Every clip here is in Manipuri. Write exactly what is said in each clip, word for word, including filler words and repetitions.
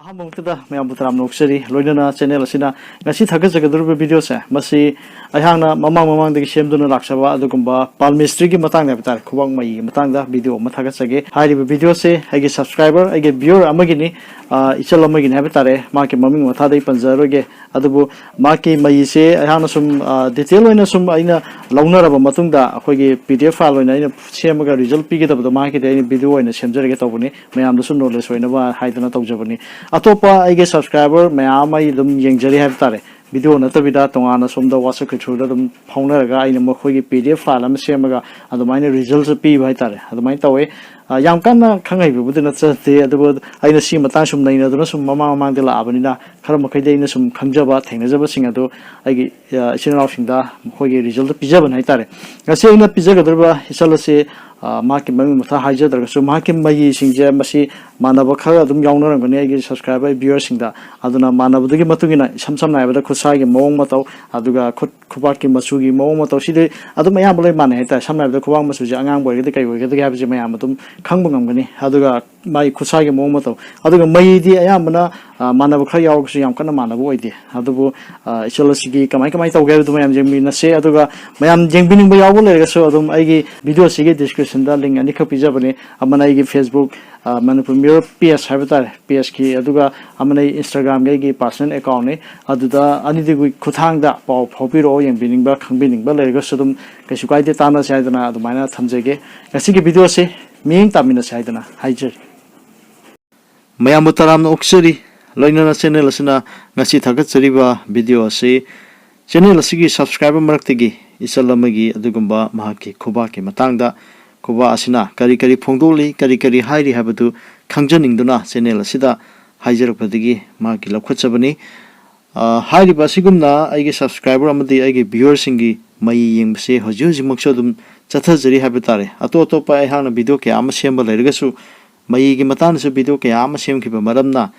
ꯑꯍꯥꯟꯕꯃꯛꯇꯗ ꯃꯌꯥꯝꯕꯨ ꯇꯔꯥꯝꯅ ꯑꯣꯛꯆꯔꯤ꯫ ꯂꯣꯏꯅꯅ ꯆꯦꯅꯦꯜ ꯑꯁꯤꯅ ꯉꯁꯤ ꯊꯥꯒꯠꯆꯒꯗꯧꯔꯤꯕ ꯚꯤꯗꯤꯑꯣꯁꯦ, ꯃꯁꯤ ꯑꯩꯍꯥꯛꯅ ꯃꯃꯥꯡ ꯃꯃꯥꯡꯗꯒꯤ ꯁꯦꯝꯗꯨꯅ ꯂꯥꯛꯆꯕ ꯑꯗꯨꯒꯨꯝꯕ ꯄꯥꯜꯃꯤꯁꯇ꯭ꯔꯤꯒꯤ ꯃꯇꯥꯡꯗ ꯍꯥꯏꯕ ꯇꯥꯔꯦ, ꯈꯨꯕꯥꯛ ꯃꯌꯤꯒꯤ ꯃꯇꯥꯡꯗ ꯚꯤꯗꯤꯑꯣ ꯑꯃ ꯊꯥꯒꯠꯆꯒꯦ꯫ ꯍꯥꯏꯔꯤꯕ ꯚꯤꯗꯤꯑꯣꯁꯦ ꯑꯩꯒꯤ ꯁꯕꯁꯀ꯭ꯔꯥꯏꯕꯔ, ꯑꯩꯒꯤ ꯚ꯭ꯌꯨꯋꯔ ꯑꯃꯒꯤꯅꯤ, ꯑ, ꯏꯆꯜ ꯑꯃꯒꯤꯅꯤ ꯍꯥꯏꯕ ꯇꯥꯔꯦ꯫ ꯃꯍꯥꯛꯀꯤ ꯃꯃꯤꯡ ꯃꯊꯥꯗ ꯑꯩ ꯄꯟꯖꯔꯣꯏꯒꯦ꯫ ꯑꯗꯨꯕꯨ ꯃꯍꯥꯛꯀꯤ ꯃꯌꯤꯁꯦ ꯑꯩꯍꯥꯛꯅ ꯁꯨꯝ, ꯑ, ꯗꯤꯇꯦꯜ ꯑꯣꯏꯅ ꯁꯨꯝ ꯑꯩꯅ ꯂꯧꯅꯔꯕ ꯃꯇꯨꯡꯗ, ꯑꯩꯈꯣꯏꯒꯤ ꯄꯤ ꯗꯤ ꯑꯦꯐ ꯐꯥꯏꯜ ꯑꯣꯏꯅ ꯑꯩꯅ ꯁꯦꯝꯃꯒ ꯔꯤꯖꯜ ꯄꯤꯒꯗꯕꯗꯣ ꯃꯍꯥꯛꯀꯤꯗꯤ ꯑꯩꯅ ꯚꯤꯗꯤꯑꯣ ꯑꯣꯏꯅ ꯁꯦꯝꯖꯔꯒꯦ ꯇꯧꯕꯅꯤ, ꯃꯌꯥꯝꯗꯁꯨ ꯅꯣꯂꯦꯖ ꯑꯣꯏꯅꯕ ꯍꯥꯏꯗꯅ ꯇꯧꯖꯕꯅꯤ꯫ ꯑꯇꯣꯞꯄ ꯑꯩꯒꯤ ꯁꯕꯁꯀ꯭ꯔꯥꯏꯕꯔ ꯃꯌꯥꯝ ꯑꯃ ꯑꯩ ꯑꯗꯨꯝ ꯌꯦꯡꯖꯔꯤ ꯍꯥꯏꯕ ꯇꯥꯔꯦ꯫ ꯚꯤꯗꯤꯑꯣ ꯅꯠꯇꯕꯤꯗ ꯇꯣꯉꯥꯟꯅ ꯁꯣꯝꯗ WhatsApp-ꯀꯤ through-ꯗ ꯑꯗꯨꯝ ꯐꯥꯎꯅꯔꯒ ꯑꯩꯅ ꯃꯈꯣꯏꯒꯤ ꯄꯤ ꯗꯤ ꯑꯦꯐ ꯐꯥꯏꯜ ꯑꯃ ꯁꯦꯝꯃꯒ ꯑꯗꯨꯃꯥꯏꯅ ꯔꯤꯖꯜꯁꯨ ꯄꯤꯕ ꯍꯥꯏ ꯇꯥꯔꯦ꯫ ꯑꯗꯨꯃꯥꯏꯅ ꯇꯧꯋꯦ꯫ ꯑ, ꯌꯥꯝ ꯀꯟꯅ ꯈꯪ ꯍꯩꯕꯕꯨꯗꯤ ꯅꯠꯆꯗꯦ, ꯑꯗꯨꯕꯨ ꯑꯩꯅ ꯁꯤ ꯃꯇꯥꯡ ꯁꯨꯝ ꯅꯩꯅꯗꯨꯅ ꯁꯨꯝ ꯃꯃꯥꯡ ꯃꯃꯥꯡꯗ ꯂꯥꯛꯑꯕꯅꯤꯅ ꯈꯔ ꯃꯈꯩꯗꯤ ꯑꯩꯅ ꯁꯨꯝ ꯈꯪꯖꯕ ꯊꯦꯡꯅꯖꯕꯁꯤꯡ ꯑꯗꯨ ꯑꯩꯒꯤ, ꯑ, ꯏꯆꯤꯟ ꯏꯅꯥꯎꯁꯤꯡꯗ ꯃꯈꯣꯏꯒꯤ ꯔꯤꯖꯜꯇ ꯄꯤꯖꯕꯅꯤ ꯍꯥꯏ ꯇꯥꯔꯦ꯫ ꯉꯁꯤ ꯑꯩꯅ ꯄꯤꯖꯒꯗꯧꯔꯤꯕ ꯏꯆꯜ ꯑꯁꯤ, ꯑ, ꯃꯍꯥꯛꯀꯤ ꯃꯃꯤꯡ ꯃꯊꯥ ꯍꯥꯏꯖꯗ꯭ꯔꯒꯁꯨ ꯃꯍꯥꯛꯀꯤ ꯃꯌꯤꯁꯤꯡꯁꯦ ꯃꯁꯤ ꯃꯥꯟꯅꯕ ꯈꯔ ꯑꯗꯨꯝ ꯌꯥꯎꯅꯔꯝꯒꯅꯤ ꯑꯩꯒꯤ ꯁꯕꯁꯀ꯭ꯔꯥꯏꯕꯔ, ꯚ꯭ꯌꯨꯋꯔꯁꯤꯡꯗ꯫ ꯑꯗꯨꯅ ꯃꯥꯟꯅꯕꯗꯨꯒꯤ ꯃꯇꯨꯡ ꯏꯟꯅ ꯏꯁꯝ ꯁꯝꯅ ꯍꯥꯏꯔꯕꯗ ꯈꯨꯠꯁꯥꯒꯤ ꯃꯑꯣꯡ ꯃꯇꯧ, ꯑꯗꯨꯒ ꯈꯨꯠ ꯈꯨꯕꯥꯛꯀꯤ ꯃꯆꯨꯒꯤ ꯃꯑꯣꯡ ꯃꯇꯧ, ꯁꯤꯗꯤ ꯑꯗꯨꯝ ꯑꯌꯥꯝꯕ ꯂꯣꯏ ꯃꯥꯟꯅꯩ ꯍꯥꯏꯇꯥꯔꯦ꯫ ꯁꯝꯅ ꯍꯥꯏꯔꯕꯗ ꯈꯨꯕꯥꯛ ꯃꯆꯨꯁꯦ ꯑꯉꯥꯡꯕ ꯑꯣꯏꯔꯒꯗꯤ ꯀꯩ ꯑꯣꯏꯒꯗꯒꯦ ꯍꯥꯏꯕꯁꯦ ꯃꯌꯥꯝ ꯑꯗꯨꯝ ꯈꯪꯕ ꯉꯝꯒꯅꯤ꯫ ꯑꯗꯨꯒ ꯃꯥꯒꯤ ꯈꯨꯠꯁꯥꯒꯤ ꯃꯑꯣꯡ ꯃꯇꯧ, ꯑꯗꯨꯒ ꯃꯌꯤꯗꯤ ꯑꯌꯥꯝꯕꯅ, ꯑ, ꯃꯥꯟꯅꯕ ꯈꯔ ꯌꯥꯎꯔꯒꯁꯨ ꯌꯥꯝ ꯀꯟꯅ ꯃꯥꯟꯅꯕ ꯑꯣꯏꯗꯦ꯫ ꯑꯗꯨꯕꯨ, ꯑ, ꯏꯆꯜ ꯑꯁꯤꯒꯤ ꯀꯃꯥꯏ ꯀꯃꯥꯏ ꯇꯧꯒꯦ ꯍꯥꯏꯕꯗꯨ ꯃꯌꯥꯝ ꯌꯦꯡꯃꯤꯟꯅꯁꯦ꯫ ꯑꯗꯨꯒ ꯃꯌꯥꯝ ꯌꯦꯡꯕꯤꯅꯤꯡꯕ ꯌꯥꯎꯕ ꯂꯩꯔꯒꯁꯨ ꯑꯗꯨꯝ ꯑꯩꯒꯤ ꯚꯤꯗꯤꯑꯣꯁꯤꯒꯤ ꯗꯤꯁꯀ꯭ꯔꯤꯞꯁꯟꯗ ꯂꯤꯡ ꯑꯅꯤꯈꯛ ꯄꯤꯖꯕꯅꯦ꯫ ꯑꯃꯅ ꯑꯩꯒꯤ ꯐꯦꯁꯕꯨꯛ, ꯑ, ꯃꯅꯤꯄꯨꯔ ꯃꯤꯔꯣꯜ ꯄꯦꯖ ꯍꯥꯏꯕ ꯇꯥꯔꯦ, ꯄꯦꯖꯀꯤ, ꯑꯗꯨꯒ ꯑꯃꯅ ꯑꯩ ꯏꯟꯁꯇꯥꯒ꯭ꯔꯥꯝꯒꯤ ꯑꯩꯒꯤ ꯄꯥꯔꯁꯣꯅꯦꯜ ꯑꯦꯀꯥꯎꯟꯅꯤ꯫ ꯑꯗꯨꯗ ꯑꯅꯤꯗꯨꯒꯤ ꯈꯨꯠꯊꯥꯡꯗ ꯄꯥꯎ ꯐꯥꯎꯕꯤꯔꯛꯑꯣ, ꯌꯦꯡꯕꯤꯅꯤꯡꯕ ꯈꯪꯕꯤꯅꯤꯡꯕ ꯂꯩꯔꯒꯁꯨ ꯑꯗꯨꯝ ꯀꯩꯁꯨ ꯀꯥꯏꯗꯦ, ꯇꯥꯟꯅꯁꯦ ꯍꯥꯏꯗꯅ ꯑꯗꯨꯃꯥꯏꯅ ꯊꯝꯖꯒꯦ꯫ ꯉꯁꯤꯒꯤ ꯚꯤꯗꯤꯑꯣꯁꯦ ꯃꯤꯠꯌꯦꯡ ꯇꯥꯃꯤꯟꯅꯁꯦ ꯍꯥꯏꯗꯅ ꯍꯥꯏꯖꯔꯤ꯫ ꯃꯌꯥꯝꯕꯨ ꯇꯔꯥꯝꯅ ꯑꯣꯛꯆꯔꯤ꯫ ꯂꯣꯏꯅꯅ ꯆꯦꯅꯦꯜ ꯑꯁꯤꯅ ꯉꯁꯤ ꯊꯥꯒꯠꯆꯔꯤꯕ ꯚꯤꯗꯤꯑꯣ ꯑꯁꯤ ꯆꯦꯅꯦꯜ ꯑꯁꯤꯒꯤ ꯁꯕꯁꯀ꯭ꯔꯥꯏꯕꯔ ꯃꯔꯛꯇꯒꯤ ꯏꯆꯜ ꯑꯃꯒꯤ ꯑꯗꯨꯒꯨꯝꯕ ꯃꯍꯥꯛꯀꯤ ꯈꯨꯕꯥꯛꯀꯤ ꯃꯇꯥꯡꯗ, ꯈꯨꯕꯥꯛ ꯑꯁꯤꯅ ꯀꯔꯤ ꯀꯔꯤ ꯐꯣꯡꯗꯣꯛꯂꯤ, ꯀꯔꯤ ꯀꯔꯤ ꯍꯥꯏꯔꯤ ꯍꯥꯏꯕꯗꯨ ꯈꯪꯖꯅꯤꯡꯗꯨꯅ ꯆꯦꯅꯦꯜ ꯑꯁꯤꯗ ꯍꯥꯏꯖꯔꯛꯄꯗꯒꯤ ꯃꯍꯥꯛꯀꯤ ꯂꯧꯈꯠꯆꯕꯅꯤ꯫ ꯑ, ꯍꯥꯏꯔꯤꯕ ꯑꯁꯤꯒꯨꯝꯅ ꯑꯩꯒꯤ ꯁꯕꯁꯀ꯭ꯔꯥꯏꯕꯔ ꯑꯃꯗꯤ ꯑꯩꯒꯤ ꯚ꯭ꯌꯨꯋꯔꯁꯤꯡꯒꯤ ꯃꯌꯤ ꯌꯦꯡꯕꯁꯦ ꯍꯧꯖꯤꯛ ꯍꯧꯖꯤꯛꯃꯛꯁꯨ ꯑꯗꯨꯝ ꯆꯠꯊꯖꯔꯤ ꯍꯥꯏꯕ ꯇꯥꯔꯦ꯫ ꯑꯇꯣꯞ ꯑꯇꯣꯞꯄ ꯑꯩꯍꯥꯛꯅ ꯚꯤꯗꯤꯑꯣ ꯀꯌꯥ ꯑꯃ ꯁꯦꯝꯕ ꯂꯩꯔꯒꯁꯨ, ꯃꯌꯤꯒꯤ ꯃꯇꯥꯡꯗꯁꯨ ꯚꯤꯗꯤꯑꯣ ꯀꯌꯥ ꯑꯃ ꯁꯦꯝꯈꯤꯕ ꯃꯔꯝꯅ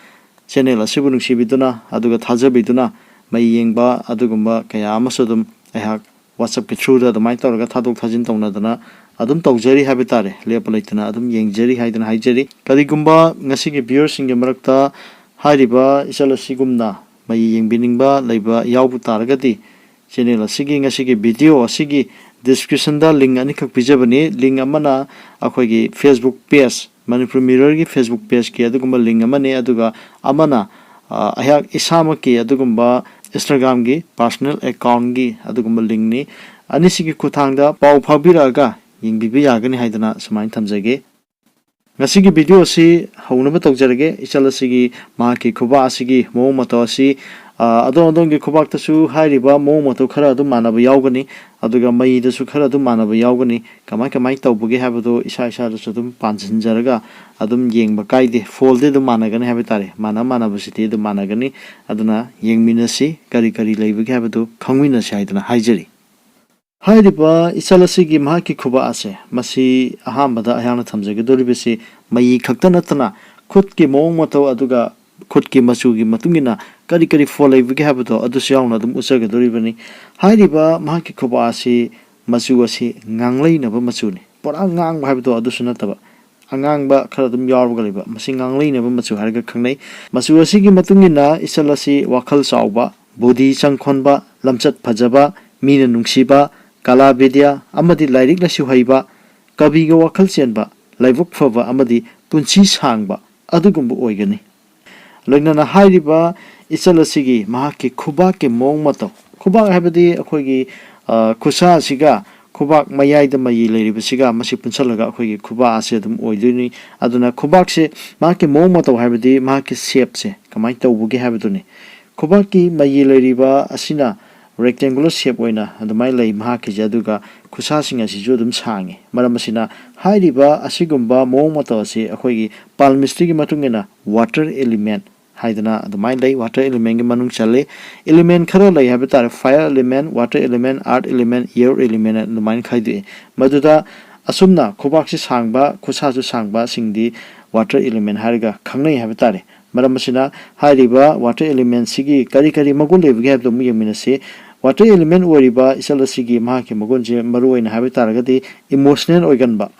ꯆꯦꯅꯦꯜ ꯑꯁꯤꯕꯨ ꯅꯨꯡꯁꯤꯕꯤꯗꯨꯅ ꯑꯗꯨꯒ ꯊꯥꯖꯕꯤꯗꯨꯅ ꯃꯌꯤ ꯌꯦꯡꯕ ꯑꯗꯨꯒꯨꯝꯕ ꯀꯌꯥ ꯑꯃꯁꯨ ꯑꯗꯨꯝ ꯑꯩꯍꯥꯛ WhatsApp-ꯀꯤ through-ꯗ ꯑꯗꯨꯃꯥꯏꯅ ꯇꯧꯔꯒ ꯊꯥꯗꯣꯛ ꯊꯥꯖꯤꯟ ꯇꯧꯅꯗꯅ ꯑꯗꯨꯝ ꯇꯧꯖꯔꯤ ꯍꯥꯏꯕ ꯇꯥꯔꯦ꯫ ꯂꯦꯞꯄ ꯂꯩꯇꯅ ꯑꯗꯨꯝ ꯌꯦꯡꯖꯔꯤ ꯍꯥꯏꯗꯅ ꯍꯥꯏꯖꯔꯤ꯫ ꯀꯔꯤꯒꯨꯝꯕ ꯉꯁꯤꯒꯤ ꯚ꯭ꯌꯨꯋꯔꯁꯤꯡꯒꯤ ꯃꯔꯛꯇ ꯍꯥꯏꯔꯤꯕ ꯏꯆꯜ ꯑꯁꯤꯒꯨꯝꯅ ꯃꯩ ꯌꯦꯡꯕꯤꯅꯤꯡꯕ ꯂꯩꯕ ꯌꯥꯎꯕ ꯇꯥꯔꯒꯗꯤ, ꯆꯦꯅꯦꯜ ꯑꯁꯤꯒꯤ ꯉꯁꯤꯒꯤ ꯚꯤꯗꯤꯑꯣ ꯑꯁꯤꯒꯤ ꯗꯤꯁꯀ꯭ꯔꯤꯞꯁꯟꯗ ꯂꯤꯡ ꯑꯅꯤꯈꯛ ꯄꯤꯖꯕꯅꯤ꯫ ꯂꯤꯡ ꯑꯃꯅ ꯑꯩꯈꯣꯏꯒꯤ ꯐꯦꯁꯕꯨꯛ ꯄꯦꯖ, ꯃꯅꯤꯄꯨꯔ ꯃꯤꯔꯔꯒꯤ ꯐꯦꯁꯕꯨꯛ ꯄꯦꯖꯀꯤ ꯑꯗꯨꯒꯨꯝꯕ ꯂꯤꯡ ꯑꯃꯅꯤ, ꯑꯗꯨꯒ ꯑꯃꯅ, ꯑ, ꯑꯩꯍꯥꯛ ꯏꯁꯥꯃꯛꯀꯤ ꯑꯗꯨꯒꯨꯝꯕ ꯏꯟꯁꯇꯥꯒ꯭ꯔꯥꯝꯒꯤ ꯄꯥꯔꯁꯣꯅꯦꯜ ꯑꯦꯀꯥꯎꯟꯒꯤ ꯑꯗꯨꯒꯨꯝꯕ ꯂꯤꯡꯅꯤ꯫ ꯑꯅꯤꯁꯤꯒꯤ ꯈꯨꯠꯊꯥꯡꯗ ꯄꯥꯎ ꯐꯥꯎꯕꯤꯔꯛꯑꯒ ꯌꯦꯡꯕꯤꯕ ꯌꯥꯒꯅꯤ ꯍꯥꯏꯗꯅ ꯁꯨꯃꯥꯏꯅ ꯊꯝꯖꯒꯦ꯫ ꯉꯁꯤꯒꯤ ꯚꯤꯗꯤꯑꯣ ꯑꯁꯤ ꯍꯧꯅꯕ ꯇꯧꯖꯔꯒꯦ꯫ ꯏꯆꯜ ꯑꯁꯤꯒꯤ ꯃꯍꯥꯛꯀꯤ ꯈꯨꯕꯥꯛ ꯑꯁꯤꯒꯤ ꯃꯑꯣꯡ ꯃꯇꯧ ꯑꯁꯤ, ꯑ, ꯑꯗꯣꯝ ꯑꯗꯣꯝꯒꯤ ꯈꯨꯕꯥꯛꯇꯁꯨ ꯍꯥꯏꯔꯤꯕ ꯃꯑꯣꯡ ꯃꯇꯧ ꯈꯔ ꯑꯗꯨꯝ ꯃꯥꯟꯅꯕ ꯌꯥꯎꯒꯅꯤ, ꯑꯗꯨꯒ ꯃꯌꯤꯗꯁꯨ ꯈꯔ ꯑꯗꯨꯝ ꯃꯥꯟꯅꯕ ꯌꯥꯎꯒꯅꯤ꯫ ꯀꯃꯥꯏ ꯀꯃꯥꯏ ꯇꯧꯕꯒꯦ ꯍꯥꯏꯕꯗꯣ ꯏꯁꯥ ꯏꯁꯥꯗꯁꯨ ꯑꯗꯨꯝ ꯄꯥꯟꯁꯤꯟꯖꯔꯒ ꯑꯗꯨꯝ ꯌꯦꯡꯕ ꯀꯥꯏꯗꯦ꯫ ꯐꯣꯜꯗꯤ ꯑꯗꯨꯝ ꯃꯥꯟꯅꯒꯅꯤ ꯍꯥꯏꯕ ꯇꯥꯔꯦ, ꯃꯥꯟꯅ ꯃꯥꯟꯅꯕꯁꯤꯗꯤ ꯑꯗꯨꯝ ꯃꯥꯟꯅꯒꯅꯤ꯫ ꯑꯗꯨꯅ ꯌꯦꯡꯃꯤꯟꯅꯁꯤ, ꯀꯔꯤ ꯀꯔꯤ ꯂꯩꯕꯒꯦ ꯍꯥꯏꯕꯗꯨ ꯈꯪꯃꯤꯟꯅꯁꯤ ꯍꯥꯏꯗꯨꯅ ꯍꯥꯏꯖꯔꯤ꯫ ꯍꯥꯏꯔꯤꯕ ꯏꯆꯜ ꯑꯁꯤꯒꯤ ꯃꯍꯥꯛꯀꯤ ꯈꯨꯕꯥꯛ ꯑꯁꯦ, ꯃꯁꯤ ꯑꯍꯥꯟꯕꯗ ꯑꯩꯍꯥꯛꯅ ꯊꯝꯖꯒꯗꯧꯔꯤꯕꯁꯤ ꯃꯌꯤ ꯈꯛꯇ ꯅꯠꯇꯅ ꯈꯨꯠꯀꯤ ꯃꯑꯣꯡ ꯃꯇꯧ, ꯑꯗꯨꯒ ꯈꯨꯠꯀꯤ ꯃꯆꯨꯒꯤ ꯃꯇꯨꯡ ꯏꯟꯅ ꯀꯔꯤ ꯀꯔꯤ ꯐꯣꯜ ꯂꯩꯕꯒꯦ ꯍꯥꯏꯕꯗꯣ ꯑꯗꯨꯁꯨ ꯌꯥꯎꯅ ꯑꯗꯨꯝ ꯎꯠꯆꯒꯗꯧꯔꯤꯕꯅꯤ꯫ ꯍꯥꯏꯔꯤꯕ ꯃꯍꯥꯛꯀꯤ ꯈꯨꯕꯥꯛ ꯑꯁꯤ ꯃꯆꯨ ꯑꯁꯤ ꯉꯥꯡꯂꯩꯅꯕ ꯃꯆꯨꯅꯤ꯫ ꯄꯨꯔꯥ ꯉꯥꯡꯕ ꯍꯥꯏꯕꯗꯣ ꯑꯗꯨꯁꯨ ꯅꯠꯇꯕ, ꯑꯉꯥꯡꯕ ꯈꯔ ꯑꯗꯨꯝ ꯌꯥꯎꯔꯒ ꯂꯩꯕ, ꯃꯁꯤ ꯉꯥꯡꯂꯩꯅꯕ ꯃꯆꯨ ꯍꯥꯏꯔꯒ ꯈꯪꯅꯩ꯫ ꯃꯆꯨ ꯑꯁꯤꯒꯤ ꯃꯇꯨꯡ ꯏꯟꯅ ꯏꯆꯜ ꯑꯁꯤ ꯋꯥꯈꯜ ꯆꯥꯎꯕ, ꯕꯨꯙꯤ ꯆꯪꯈꯣꯟꯕ, ꯂꯝꯆꯠ ꯐꯖꯕ, ꯃꯤꯅ ꯅꯨꯡꯁꯤꯕ, ꯀꯂꯥ ꯕꯤꯗ꯭ꯌꯥ ꯑꯃꯗꯤ ꯂꯥꯏꯔꯤꯛ ꯂꯥꯏꯁꯨ ꯍꯩꯕ, ꯀꯕꯤꯒ ꯋꯥꯈꯜ ꯆꯦꯟꯕ, ꯂꯥꯏꯕꯛ ꯐꯕ ꯑꯃꯗꯤ ꯄꯨꯟꯁꯤ ꯁꯥꯡꯕ ꯑꯗꯨꯒꯨꯝꯕ ꯑꯣꯏꯒꯅꯤ꯫ ꯂꯣꯏꯅꯅ ꯍꯥꯏꯔꯤꯕ ꯏꯆꯜ ꯑꯁꯤꯒꯤ ꯃꯍꯥꯛꯀꯤ ꯈꯨꯕꯥꯛꯀꯤ ꯃꯑꯣꯡ ꯃꯇꯧ, ꯈꯨꯕꯥꯛ ꯍꯥꯏꯕꯗꯤ ꯑꯩꯈꯣꯏꯒꯤ, ꯑ, ꯈꯨꯠꯁꯥ ꯑꯁꯤꯒ ꯈꯨꯕꯥꯛ ꯃꯌꯥꯏꯗ ꯃꯌꯤ ꯂꯩꯔꯤꯕꯁꯤꯒ ꯃꯁꯤ ꯄꯨꯟꯁꯤꯜꯂꯒ ꯑꯩꯈꯣꯏꯒꯤ ꯈꯨꯕꯥꯛ ꯑꯁꯤ ꯑꯗꯨꯝ ꯑꯣꯏꯗꯣꯏꯅꯤ꯫ ꯑꯗꯨꯅ ꯈꯨꯕꯥꯛꯁꯦ ꯃꯍꯥꯛꯀꯤ ꯃꯑꯣꯡ ꯃꯇꯧ ꯍꯥꯏꯕꯗꯤ ꯃꯍꯥꯛꯀꯤ ꯁꯦꯞꯁꯦ ꯀꯃꯥꯏꯅ ꯇꯧꯕꯒꯦ ꯍꯥꯏꯕꯗꯨꯅꯤ꯫ ꯈꯨꯕꯥꯛꯀꯤ ꯃꯌꯤ ꯂꯩꯔꯤꯕ ꯑꯁꯤꯅ ꯔꯦꯛꯇꯦꯡꯒꯨꯂꯔ ꯁꯦꯞ ꯑꯣꯏꯅ ꯑꯗꯨꯃꯥꯏꯅ ꯂꯩ ꯃꯍꯥꯛꯀꯤꯁꯦ, ꯑꯗꯨꯒ ꯈꯨꯠꯁꯥꯁꯤꯡ ꯑꯁꯤꯁꯨ ꯑꯗꯨꯝ ꯁꯥꯡꯉꯤ꯫ ꯃꯔꯝ ꯑꯁꯤꯅ ꯍꯥꯏꯔꯤꯕ ꯑꯁꯤꯒꯨꯝꯕ ꯃꯑꯣꯡ ꯃꯇꯧ ꯑꯁꯤ ꯑꯩꯈꯣꯏꯒꯤ ꯄꯥꯜꯃꯤꯁꯇ꯭ꯔꯤꯒꯤ ꯃꯇꯨꯡ ꯏꯟꯅ ꯋꯥꯇꯔ ꯏꯂꯤꯃꯦꯟ ꯍꯥꯏꯗꯅ ꯑꯗꯨꯃꯥꯏꯅ ꯂꯩ, ꯋꯥꯇꯔ ꯏꯂꯤꯃꯦꯟꯒꯤ ꯃꯅꯨꯡ ꯆꯜꯂꯤ꯫ ꯏꯂꯤꯃꯦꯟ ꯈꯔ ꯂꯩ ꯍꯥꯏꯕ ꯇꯥꯔꯦ, ꯐꯥꯏꯌꯔ ꯏꯂꯤꯃꯦꯟ, ꯋꯥꯇꯔ ꯏꯂꯤꯃꯦꯟ, ꯑꯥꯔꯊ ꯏꯂꯤꯃꯦꯟ, ꯑꯦꯌꯔ ꯏꯂꯤꯃꯦꯟ ꯑꯗꯨꯃꯥꯏꯅ ꯈꯥꯏꯗꯣꯛꯏ꯫ ꯃꯗꯨꯗ ꯑꯁꯨꯝꯅ ꯈꯨꯕꯥꯛꯁꯤ ꯁꯥꯡꯕ, ꯈꯨꯠꯁꯥꯁꯨ ꯁꯥꯡꯕꯁꯤꯡꯗꯤ ꯋꯥꯇꯔ ꯏꯂꯤꯃꯦꯟ ꯍꯥꯏꯔꯒ ꯈꯪꯅꯩ ꯍꯥꯏꯕ ꯇꯥꯔꯦ꯫ ꯃꯔꯝ ꯑꯁꯤꯅ ꯍꯥꯏꯔꯤꯕ ꯋꯥꯇꯔ ꯏꯂꯤꯃꯦꯟꯁꯤꯒꯤ ꯀꯔꯤ ꯀꯔꯤ ꯃꯒꯨꯟ ꯂꯩꯕꯒꯦ ꯍꯥꯏꯕꯗꯨ ꯑꯃꯨꯛ ꯌꯦꯡꯃꯤꯟꯅꯁꯤ꯫ ꯋꯥꯇꯔ ꯏꯂꯤꯃꯦꯟ ꯑꯣꯏꯔꯤꯕ ꯏꯆꯜ ꯑꯁꯤꯒꯤ ꯃꯍꯥꯛꯀꯤ ꯃꯒꯨꯟꯁꯦ ꯃꯔꯨ ꯑꯣꯏꯅ ꯍꯥꯏꯕ ꯇꯥꯔꯒꯗꯤ ꯏꯃꯣꯁꯅꯦꯜ ꯑꯣꯏꯒꯟꯕ,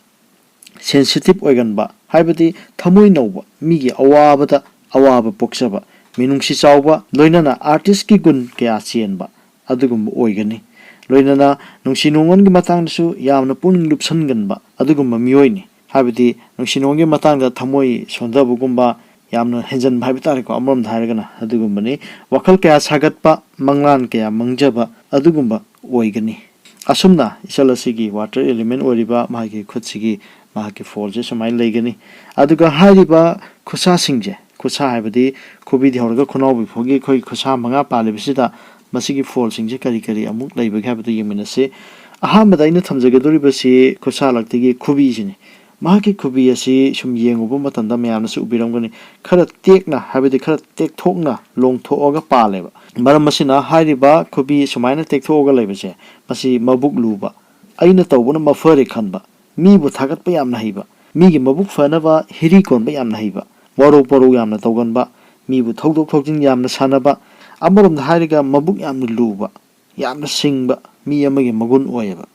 ꯁꯦꯟꯁꯤꯇꯤꯞ ꯑꯣꯏꯒꯟꯕ, ꯍꯥꯏꯕꯗꯤ ꯊꯃꯣꯏ ꯅꯧꯕ, ꯃꯤꯒꯤ ꯑꯋꯥꯕꯗ ꯑꯋꯥꯕ ꯄꯣꯛꯆꯕ, ꯃꯤꯅꯨꯡꯁꯤ ꯆꯥꯎꯕ, ꯂꯣꯏꯅꯅ ꯑꯥꯔꯇꯤꯁꯀꯤ ꯒꯨꯟ ꯀꯌꯥ ꯆꯦꯟꯕ ꯑꯗꯨꯒꯨꯝꯕ ꯑꯣꯏꯒꯅꯤ꯫ ꯂꯣꯏꯅꯅ ꯅꯨꯡꯁꯤ ꯅꯨꯡꯉꯣꯟꯒꯤ ꯃꯇꯥꯡꯗꯁꯨ ꯌꯥꯝꯅ ꯄꯨꯛꯅꯤꯡ ꯂꯨꯞꯁꯟꯒꯟꯕ ꯑꯗꯨꯒꯨꯝꯕ ꯃꯤꯑꯣꯏꯅꯤ꯫ ꯍꯥꯏꯕꯗꯤ ꯅꯨꯡꯁꯤ ꯅꯨꯡꯉꯣꯟꯒꯤ ꯃꯇꯥꯡꯗ ꯊꯃꯣꯏ ꯁꯣꯟꯊꯕꯒꯨꯝꯕ, ꯌꯥꯝꯅ ꯍꯦꯟꯖꯟꯕ ꯍꯥꯏꯕ ꯇꯥꯔꯦꯀꯣ, ꯑꯃꯔꯣꯝꯗ ꯍꯥꯏꯔꯒꯅ ꯑꯗꯨꯒꯨꯝꯕꯅꯤ꯫ ꯋꯥꯈꯜ ꯀꯌꯥ ꯁꯥꯒꯠꯄ, ꯃꯪꯂꯥꯟ ꯀꯌꯥ ꯃꯪꯖꯕ ꯑꯗꯨꯒꯨꯝꯕ ꯑꯣꯏꯒꯅꯤ꯫ ꯑꯁꯨꯝꯅ ꯏꯆꯜ ꯑꯁꯤꯒꯤ ꯋꯥꯇꯔ ꯏꯂꯤꯃꯦꯟ ꯑꯣꯏꯔꯤꯕ ꯃꯍꯥꯛꯀꯤ ꯈꯨꯠꯁꯤꯒꯤ ꯃꯍꯥꯛꯀꯤ ꯐꯣꯜꯁꯦ ꯁꯨꯃꯥꯏꯅ ꯂꯩꯒꯅꯤ꯫ ꯑꯗꯨꯒ ꯍꯥꯏꯔꯤꯕ ꯈꯨꯠꯁꯥꯁꯤꯡꯁꯦ, ꯈꯨꯠꯁꯥ ꯍꯥꯏꯕꯗꯤ ꯈꯨꯕꯤꯗꯤ ꯍꯧꯔꯒ ꯈꯨꯅꯥꯎꯕꯤ ꯐꯥꯎꯒꯤ ꯑꯩꯈꯣꯏ ꯈꯨꯠꯁꯥ ꯃꯉꯥ ꯄꯥꯜꯂꯤꯕꯁꯤꯗ ꯃꯁꯤꯒꯤ ꯐꯣꯜꯁꯤꯡꯁꯦ ꯀꯔꯤ ꯀꯔꯤ ꯑꯃꯨꯛ ꯂꯩꯕꯒꯦ ꯍꯥꯏꯕꯗꯨ ꯌꯦꯡꯃꯤꯟꯅꯁꯤ꯫ ꯑꯍꯥꯟꯕꯗ ꯑꯩꯅ ꯊꯝꯖꯒꯗꯧꯔꯤꯕꯁꯤ ꯈꯨꯠꯁꯥꯂꯛꯇꯒꯤ ꯈꯨꯕꯤꯁꯤꯅꯤ꯫ ꯃꯍꯥꯛꯀꯤ ꯈꯨꯕꯤ ꯑꯁꯤ ꯁꯨꯝ ꯌꯦꯡꯉꯨꯕ ꯃꯇꯝꯗ ꯃꯌꯥꯝꯅꯁꯨ ꯎꯕꯤꯔꯝꯒꯅꯤ, ꯈꯔ ꯇꯦꯛꯅ ꯍꯥꯏꯕꯗꯤ ꯈꯔ ꯇꯦꯛꯊꯣꯛꯅ ꯂꯣꯡꯊꯣꯛꯑꯒ ꯄꯥꯜꯂꯦꯕ꯫ ꯃꯔꯝ ꯑꯁꯤꯅ ꯍꯥꯏꯔꯤꯕ ꯈꯨꯕꯤ ꯁꯨꯃꯥꯏꯅ ꯇꯦꯛꯊꯣꯛꯑꯒ ꯂꯩꯕꯁꯦ, ꯃꯁꯤ ꯃꯕꯨꯛ ꯂꯨꯕ, ꯑꯩꯅ ꯇꯧꯕꯅ ꯃꯐꯔꯦ ꯈꯟꯕ, ꯃꯤꯕꯨ ꯊꯥꯒꯠꯄ ꯌꯥꯝꯅ ꯍꯩꯕ, ꯃꯤꯒꯤ ꯃꯕꯨꯛ ꯐꯅꯕ ꯍꯤꯔꯤ ꯀꯣꯟꯕ ꯌꯥꯝꯅ ꯍꯩꯕ, ꯋꯥꯔꯧ ꯄꯔꯧ ꯌꯥꯝꯅ ꯇꯧꯒꯟꯕ, ꯃꯤꯕꯨ ꯊꯧꯗꯣꯛ ꯊꯧꯖꯤꯟ ꯌꯥꯝꯅ ꯁꯥꯟꯅꯕ, ꯑꯃꯔꯣꯝꯗ ꯍꯥꯏꯔꯒ ꯃꯕꯨꯛ ꯌꯥꯝꯅ ꯂꯨꯕ, ꯌꯥꯝꯅ ꯁꯤꯡꯕ ꯃꯤ ꯑꯃꯒꯤ ꯃꯒꯨꯟ ꯑꯣꯏꯌꯦꯕ꯫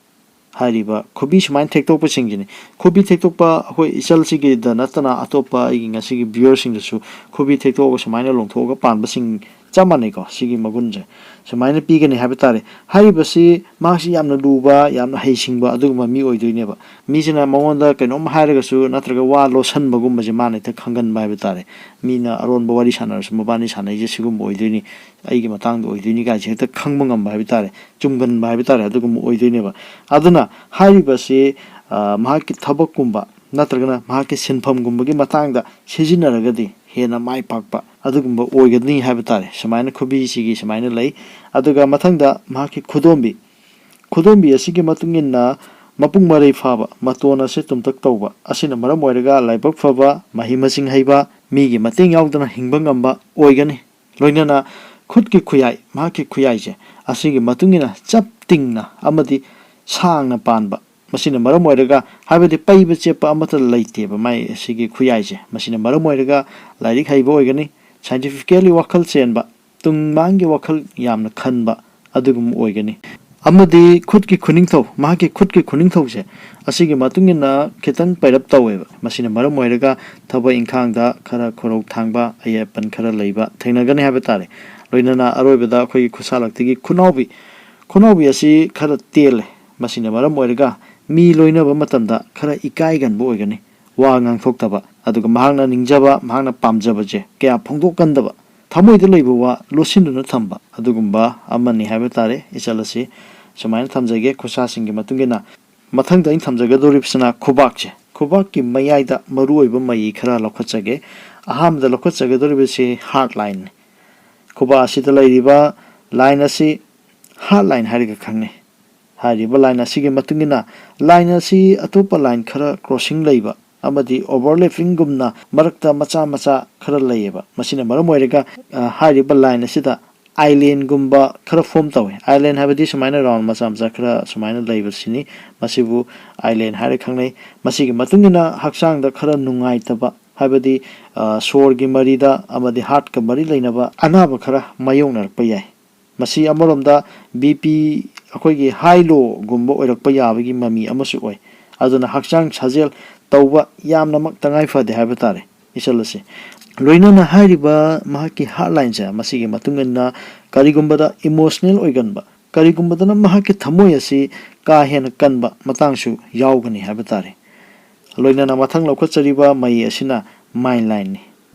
ꯍꯥꯏꯔꯤꯕ ꯈꯨꯕꯤ ꯁꯨꯃꯥꯏꯅ ꯊꯦꯛꯇꯣꯛꯄꯁꯤꯡꯁꯤꯅꯤ꯫ ꯈꯨꯕꯤ ꯊꯦꯛꯇꯣꯛꯄ ꯑꯩꯈꯣꯏ ꯏꯆꯜꯁꯤꯒꯤꯗ ꯅꯠꯇꯅ ꯑꯇꯣꯞꯄ ꯑꯩꯒꯤ ꯉꯁꯤꯒꯤ ꯚ꯭ꯌꯨꯋꯔꯁꯤꯡꯗꯁꯨ ꯈꯨꯕꯤ ꯊꯦꯛꯇꯣꯛꯑꯒ ꯁꯨꯃꯥꯏꯅ ꯂꯣꯡꯊꯣꯛꯑꯒ ꯄꯥꯟꯕꯁꯤꯡ ꯆꯞ ꯃꯥꯟꯅꯩꯀꯣ꯫ ꯁꯤꯒꯤ ꯃꯒꯨꯟꯁꯦ ꯁꯨꯃꯥꯏꯅ ꯄꯤꯒꯅꯤ ꯍꯥꯏꯕ ꯇꯥꯔꯦ꯫ ꯍꯥꯏꯔꯤꯕꯁꯤ ꯃꯍꯥꯛꯁꯤ ꯌꯥꯝꯅ ꯂꯨꯕ, ꯌꯥꯝꯅ ꯍꯩꯁꯤꯡꯕ ꯑꯗꯨꯒꯨꯝꯕ ꯃꯤ ꯑꯣꯏꯗꯣꯏꯅꯦꯕ꯫ ꯃꯤꯁꯤꯅ ꯃꯉꯣꯟꯗ ꯀꯩꯅꯣꯝ ꯍꯥꯏꯔꯒꯁꯨ ꯅꯠꯇ꯭ꯔꯒ ꯋꯥ ꯂꯣꯠꯁꯟꯕꯒꯨꯝꯕꯁꯦ ꯃꯥꯅ ꯍꯦꯛꯇ ꯈꯪꯒꯟꯕ ꯍꯥꯏꯕ ꯇꯥꯔꯦ꯫ ꯃꯤꯅ ꯑꯔꯣꯟꯕ ꯋꯥꯔꯤ ꯁꯥꯟꯅꯔꯁꯨ ꯃꯕꯥꯅꯤ ꯁꯥꯟꯅꯩꯁꯦ ꯁꯤꯒꯨꯝꯕ ꯑꯣꯏꯗꯣꯏꯅꯤ, ꯑꯩꯒꯤ ꯃꯇꯥꯡꯗ ꯑꯣꯏꯗꯣꯏꯅꯤ ꯀꯥꯏꯁꯦ ꯍꯦꯛꯇ ꯈꯪꯕ ꯉꯝꯕ ꯍꯥꯏꯕ ꯇꯥꯔꯦ, ꯆꯨꯝꯒꯟꯕ ꯍꯥꯏꯕ ꯇꯥꯔꯦ, ꯑꯗꯨꯒꯨꯝꯕ ꯑꯣꯏꯗꯣꯏꯅꯦꯕ꯫ ꯑꯗꯨꯅ ꯍꯥꯏꯔꯤꯕꯁꯤ, ꯑ, ꯃꯍꯥꯛꯀꯤ ꯊꯕꯛꯀꯨꯝꯕ ꯅꯠꯇ꯭ꯔꯒꯅ ꯃꯍꯥꯛꯀꯤ ꯁꯤꯟꯐꯝꯒꯨꯝꯕꯒꯤ ꯃꯇꯥꯡꯗ ꯁꯤꯖꯤꯟꯅꯔꯒꯗꯤ ꯍꯦꯟꯅ ꯃꯥꯏ ꯄꯥꯛꯄ ꯑꯗꯨꯒꯨꯝꯕ ꯑꯣꯏꯒꯅꯤ ꯍꯥꯏꯕ ꯇꯥꯔꯦ꯫ ꯁꯨꯃꯥꯏꯅ ꯈꯨꯕꯤꯁꯤꯒꯤ ꯁꯨꯃꯥꯏꯅ ꯂꯩ꯫ ꯑꯗꯨꯒ ꯃꯊꯪꯗ ꯃꯍꯥꯛꯀꯤ ꯈꯨꯗꯣꯝꯕꯤ, ꯈꯨꯗꯣꯝꯕꯤ ꯑꯁꯤꯒꯤ ꯃꯇꯨꯡ ꯏꯟꯅ ꯃꯄꯨꯡ ꯃꯔꯩ ꯐꯥꯕ, ꯃꯇꯣꯟ ꯑꯁꯤ ꯇꯨꯝꯇꯛ ꯇꯧꯕ ꯑꯁꯤꯅ ꯃꯔꯝ ꯑꯣꯏꯔꯒ ꯂꯥꯏꯕꯛ ꯐꯕ, ꯃꯍꯩ ꯃꯁꯤꯡ ꯍꯩꯕ, ꯃꯤꯒꯤ ꯃꯇꯦꯡ ꯌꯥꯎꯗꯅ ꯍꯤꯡꯕ ꯉꯝꯕ ꯑꯣꯏꯒꯅꯤ꯫ ꯂꯣꯏꯅꯅ ꯈꯨꯠꯀꯤ ꯈꯨꯌꯥꯏ, ꯃꯍꯥꯛꯀꯤ ꯈꯨꯌꯥꯏꯁꯦ ꯑꯁꯤꯒꯤ ꯃꯇꯨꯡ ꯏꯟꯅ ꯆꯞ ꯇꯤꯡꯅ ꯑꯃꯗꯤ ꯁꯥꯡꯅ ꯄꯥꯟꯕ, ꯃꯁꯤꯅ ꯃꯔꯝ ꯑꯣꯏꯔꯒ, ꯍꯥꯏꯕꯗꯤ ꯄꯩꯕ ꯆꯦꯠꯄ ꯑꯃꯠꯇ ꯂꯩꯇꯦꯕ ꯃꯥꯏ ꯑꯁꯤꯒꯤ ꯈꯨꯌꯥꯏꯁꯦ, ꯃꯁꯤꯅ ꯃꯔꯝ ꯑꯣꯏꯔꯒ ꯂꯥꯏꯔꯤꯛ ꯍꯩꯕ ꯑꯣꯏꯒꯅꯤ, scientifically ꯋꯥꯈꯜ ꯆꯦꯟꯕ, ꯇꯨꯡ ꯃꯥꯡꯒꯤ ꯋꯥꯈꯜ ꯌꯥꯝꯅ ꯈꯟꯕ ꯑꯗꯨꯒꯨꯝꯕ ꯑꯣꯏꯒꯅꯤ꯫ ꯑꯃꯗꯤ ꯈꯨꯠꯀꯤ ꯈꯨꯅꯤꯡꯊꯧ, ꯃꯍꯥꯛꯀꯤ ꯈꯨꯠꯀꯤ ꯈꯨꯅꯤꯡꯊꯧꯁꯦ ꯑꯁꯤꯒꯤ ꯃꯇꯨꯡ ꯏꯟꯅ ꯈꯤꯇꯪ ꯄꯩꯔꯞ ꯇꯧꯋꯦꯕ꯫ ꯃꯁꯤꯅ ꯃꯔꯝ ꯑꯣꯏꯔꯒ ꯊꯕꯛ ꯏꯪꯈꯥꯡꯗ ꯈꯔ ꯈꯨꯔꯧ ꯊꯥꯡꯕ, ꯑꯌꯦꯠ ꯑꯄꯟ ꯈꯔ ꯂꯩꯕ ꯊꯦꯡꯅꯒꯅꯤ ꯍꯥꯏꯕ ꯇꯥꯔꯦ꯫ ꯂꯣꯏꯅꯅ ꯑꯔꯣꯏꯕꯗ ꯑꯩꯈꯣꯏꯒꯤ ꯈꯨꯠꯁꯥꯂꯛꯇꯒꯤ ꯈꯨꯅꯥꯎꯕꯤ, ꯈꯨꯅꯥꯎꯕꯤ ꯑꯁꯤ ꯈꯔ ꯇꯦꯜꯂꯦ꯫ ꯃꯁꯤꯅ ꯃꯔꯝ ꯑꯣꯏꯔꯒ ꯃꯤ ꯂꯣꯏꯅꯕ ꯃꯇꯝꯗ ꯈꯔ ꯏꯀꯥꯏꯒꯟꯕ ꯑꯣꯏꯒꯅꯤ꯫ ꯋꯥ ꯉꯥꯡꯊꯣꯛꯇꯕ, ꯑꯗꯨꯒ ꯃꯍꯥꯛꯅ ꯅꯤꯡꯖꯕ, ꯃꯍꯥꯛꯅ ꯄꯥꯝꯖꯕꯁꯦ ꯀꯌꯥ ꯐꯣꯡꯗꯣꯛꯀꯟꯗꯕ, ꯊꯃꯣꯏꯗ ꯂꯩꯕ ꯋꯥ ꯂꯣꯠꯁꯤꯟꯗꯨꯅ ꯊꯝꯕ ꯑꯗꯨꯒꯨꯝꯕ ꯑꯃꯅꯤ ꯍꯥꯏꯕ ꯇꯥꯔꯦ꯫ ꯏꯆꯜ ꯑꯁꯤ ꯁꯨꯃꯥꯏꯅ ꯊꯝꯖꯒꯦ ꯈꯨꯠꯁꯥꯁꯤꯡꯒꯤ ꯃꯇꯨꯡ ꯏꯟꯅ꯫ ꯃꯊꯪꯗ ꯑꯩꯅ ꯊꯝꯖꯒꯗꯧꯔꯤꯕꯁꯤꯅ ꯈꯨꯕꯥꯛꯁꯦ꯫ ꯈꯨꯕꯥꯛꯀꯤ ꯃꯌꯥꯏꯗ ꯃꯔꯨꯑꯣꯏꯕ ꯃꯌꯤ ꯈꯔ ꯂꯧꯈꯠꯆꯒꯦ꯫ ꯑꯍꯥꯟꯕꯗ ꯂꯧꯈꯠꯆꯒꯗꯧꯔꯤꯕꯁꯤ ꯍꯥꯔꯠ ꯂꯥꯏꯟꯅꯤ꯫ ꯈꯨꯕꯥꯛ ꯑꯁꯤꯗ ꯂꯩꯔꯤꯕ ꯂꯥꯏꯟ ꯑꯁꯤ ꯍꯥꯔꯠ ꯂꯥꯏꯟ ꯍꯥꯏꯔꯒ ꯈꯪꯅꯩ꯫ ꯍꯥꯏꯔꯤꯕ ꯂꯥꯏꯟ ꯑꯁꯤꯒꯤ ꯃꯇꯨꯡ ꯏꯟꯅ ꯂꯥꯏꯟ ꯑꯁꯤ ꯑꯇꯣꯞꯄ ꯂꯥꯏꯟ ꯈꯔ ꯀ꯭ꯔꯣꯁꯤꯡ ꯂꯩꯕ ꯑꯃꯗꯤ ꯑꯣꯚꯔꯂꯦꯄꯤꯡꯒꯨꯝꯅ ꯃꯔꯛꯇ ꯃꯆꯥ ꯃꯆꯥ ꯈꯔ ꯂꯩꯌꯦꯕ꯫ ꯃꯁꯤꯅ ꯃꯔꯝ ꯑꯣꯏꯔꯒ, ꯑ, ꯍꯥꯏꯔꯤꯕ ꯂꯥꯏꯟ ꯑꯁꯤꯗ ꯑꯥꯏꯂꯦꯟꯒꯨꯝꯕ ꯈꯔ ꯐꯣꯝ ꯇꯧꯋꯦ꯫ ꯑꯥꯏꯂꯦꯟ ꯍꯥꯏꯕꯗꯤ ꯁꯨꯃꯥꯏꯅ ꯔꯥꯎꯟ ꯃꯆꯥ ꯃꯆꯥ ꯈꯔ ꯁꯨꯃꯥꯏꯅ ꯂꯩꯕꯁꯤꯅꯤ꯫ ꯃꯁꯤꯕꯨ ꯑꯥꯏꯂꯦꯟ ꯍꯥꯏꯔ ꯈꯪꯅꯩ꯫ ꯃꯁꯤꯒꯤ ꯃꯇꯨꯡ ꯏꯟꯅ ꯍꯛꯆꯥꯡꯗ ꯈꯔ ꯅꯨꯡꯉꯥꯏꯇꯕ, ꯍꯥꯏꯕꯗꯤ, ꯑ, ꯁꯣꯔꯒꯤ ꯃꯔꯤꯗ ꯑꯃꯗꯤ ꯍꯥꯔꯠꯀ ꯃꯔꯤ ꯂꯩꯅꯕ ꯑꯅꯥꯕ ꯈꯔ ꯃꯥꯌꯣꯛꯅꯔꯛꯄ ꯌꯥꯏ꯫ ꯃꯁꯤ ꯑꯃꯔꯣꯝꯗ ꯕꯤ ꯄꯤ, ꯑꯩꯈꯣꯏꯒꯤ ꯍꯥꯏ ꯂꯣꯒꯨꯝꯕ ꯑꯣꯏꯔꯛꯄ ꯌꯥꯕꯒꯤ ꯃꯃꯤ ꯑꯃꯁꯨ ꯑꯣꯏ꯫ ꯑꯗꯨꯅ ꯍꯛꯆꯥꯡ ꯁꯥꯖꯦꯜ ꯇꯧꯕ ꯌꯥꯝꯅꯃꯛ ꯇꯉꯥꯏ ꯐꯗꯦ ꯍꯥꯏꯕ ꯇꯥꯔꯦ꯫ ꯏꯆꯜ ꯑꯁꯤ ꯂꯣꯏꯅꯅ ꯍꯥꯏꯔꯤꯕ ꯃꯍꯥꯛꯀꯤ ꯍꯥꯔꯠ ꯂꯥꯏꯟꯁꯦ, ꯃꯁꯤꯒꯤ ꯃꯇꯨꯡ ꯏꯟꯅ ꯀꯔꯤꯒꯨꯝꯕꯗ ꯏꯃꯣꯁꯅꯦꯜ ꯑꯣꯏꯒꯟꯕ, ꯀꯔꯤꯒꯨꯝꯕꯗꯅ ꯃꯍꯥꯛꯀꯤ ꯊꯃꯣꯏ ꯑꯁꯤ ꯀꯥ ꯍꯦꯟꯅ ꯀꯟꯕ ꯃꯇꯥꯡꯁꯨ ꯌꯥꯎꯒꯅꯤ ꯍꯥꯏꯕ ꯇꯥꯔꯦ꯫ ꯂꯣꯏꯅꯅ ꯃꯊꯪ ꯂꯧꯈꯠꯆꯔꯤꯕ ꯃꯍꯩ ꯑꯁꯤꯅ ꯃꯥꯏꯟ ꯂꯥꯏꯟꯅꯤ꯫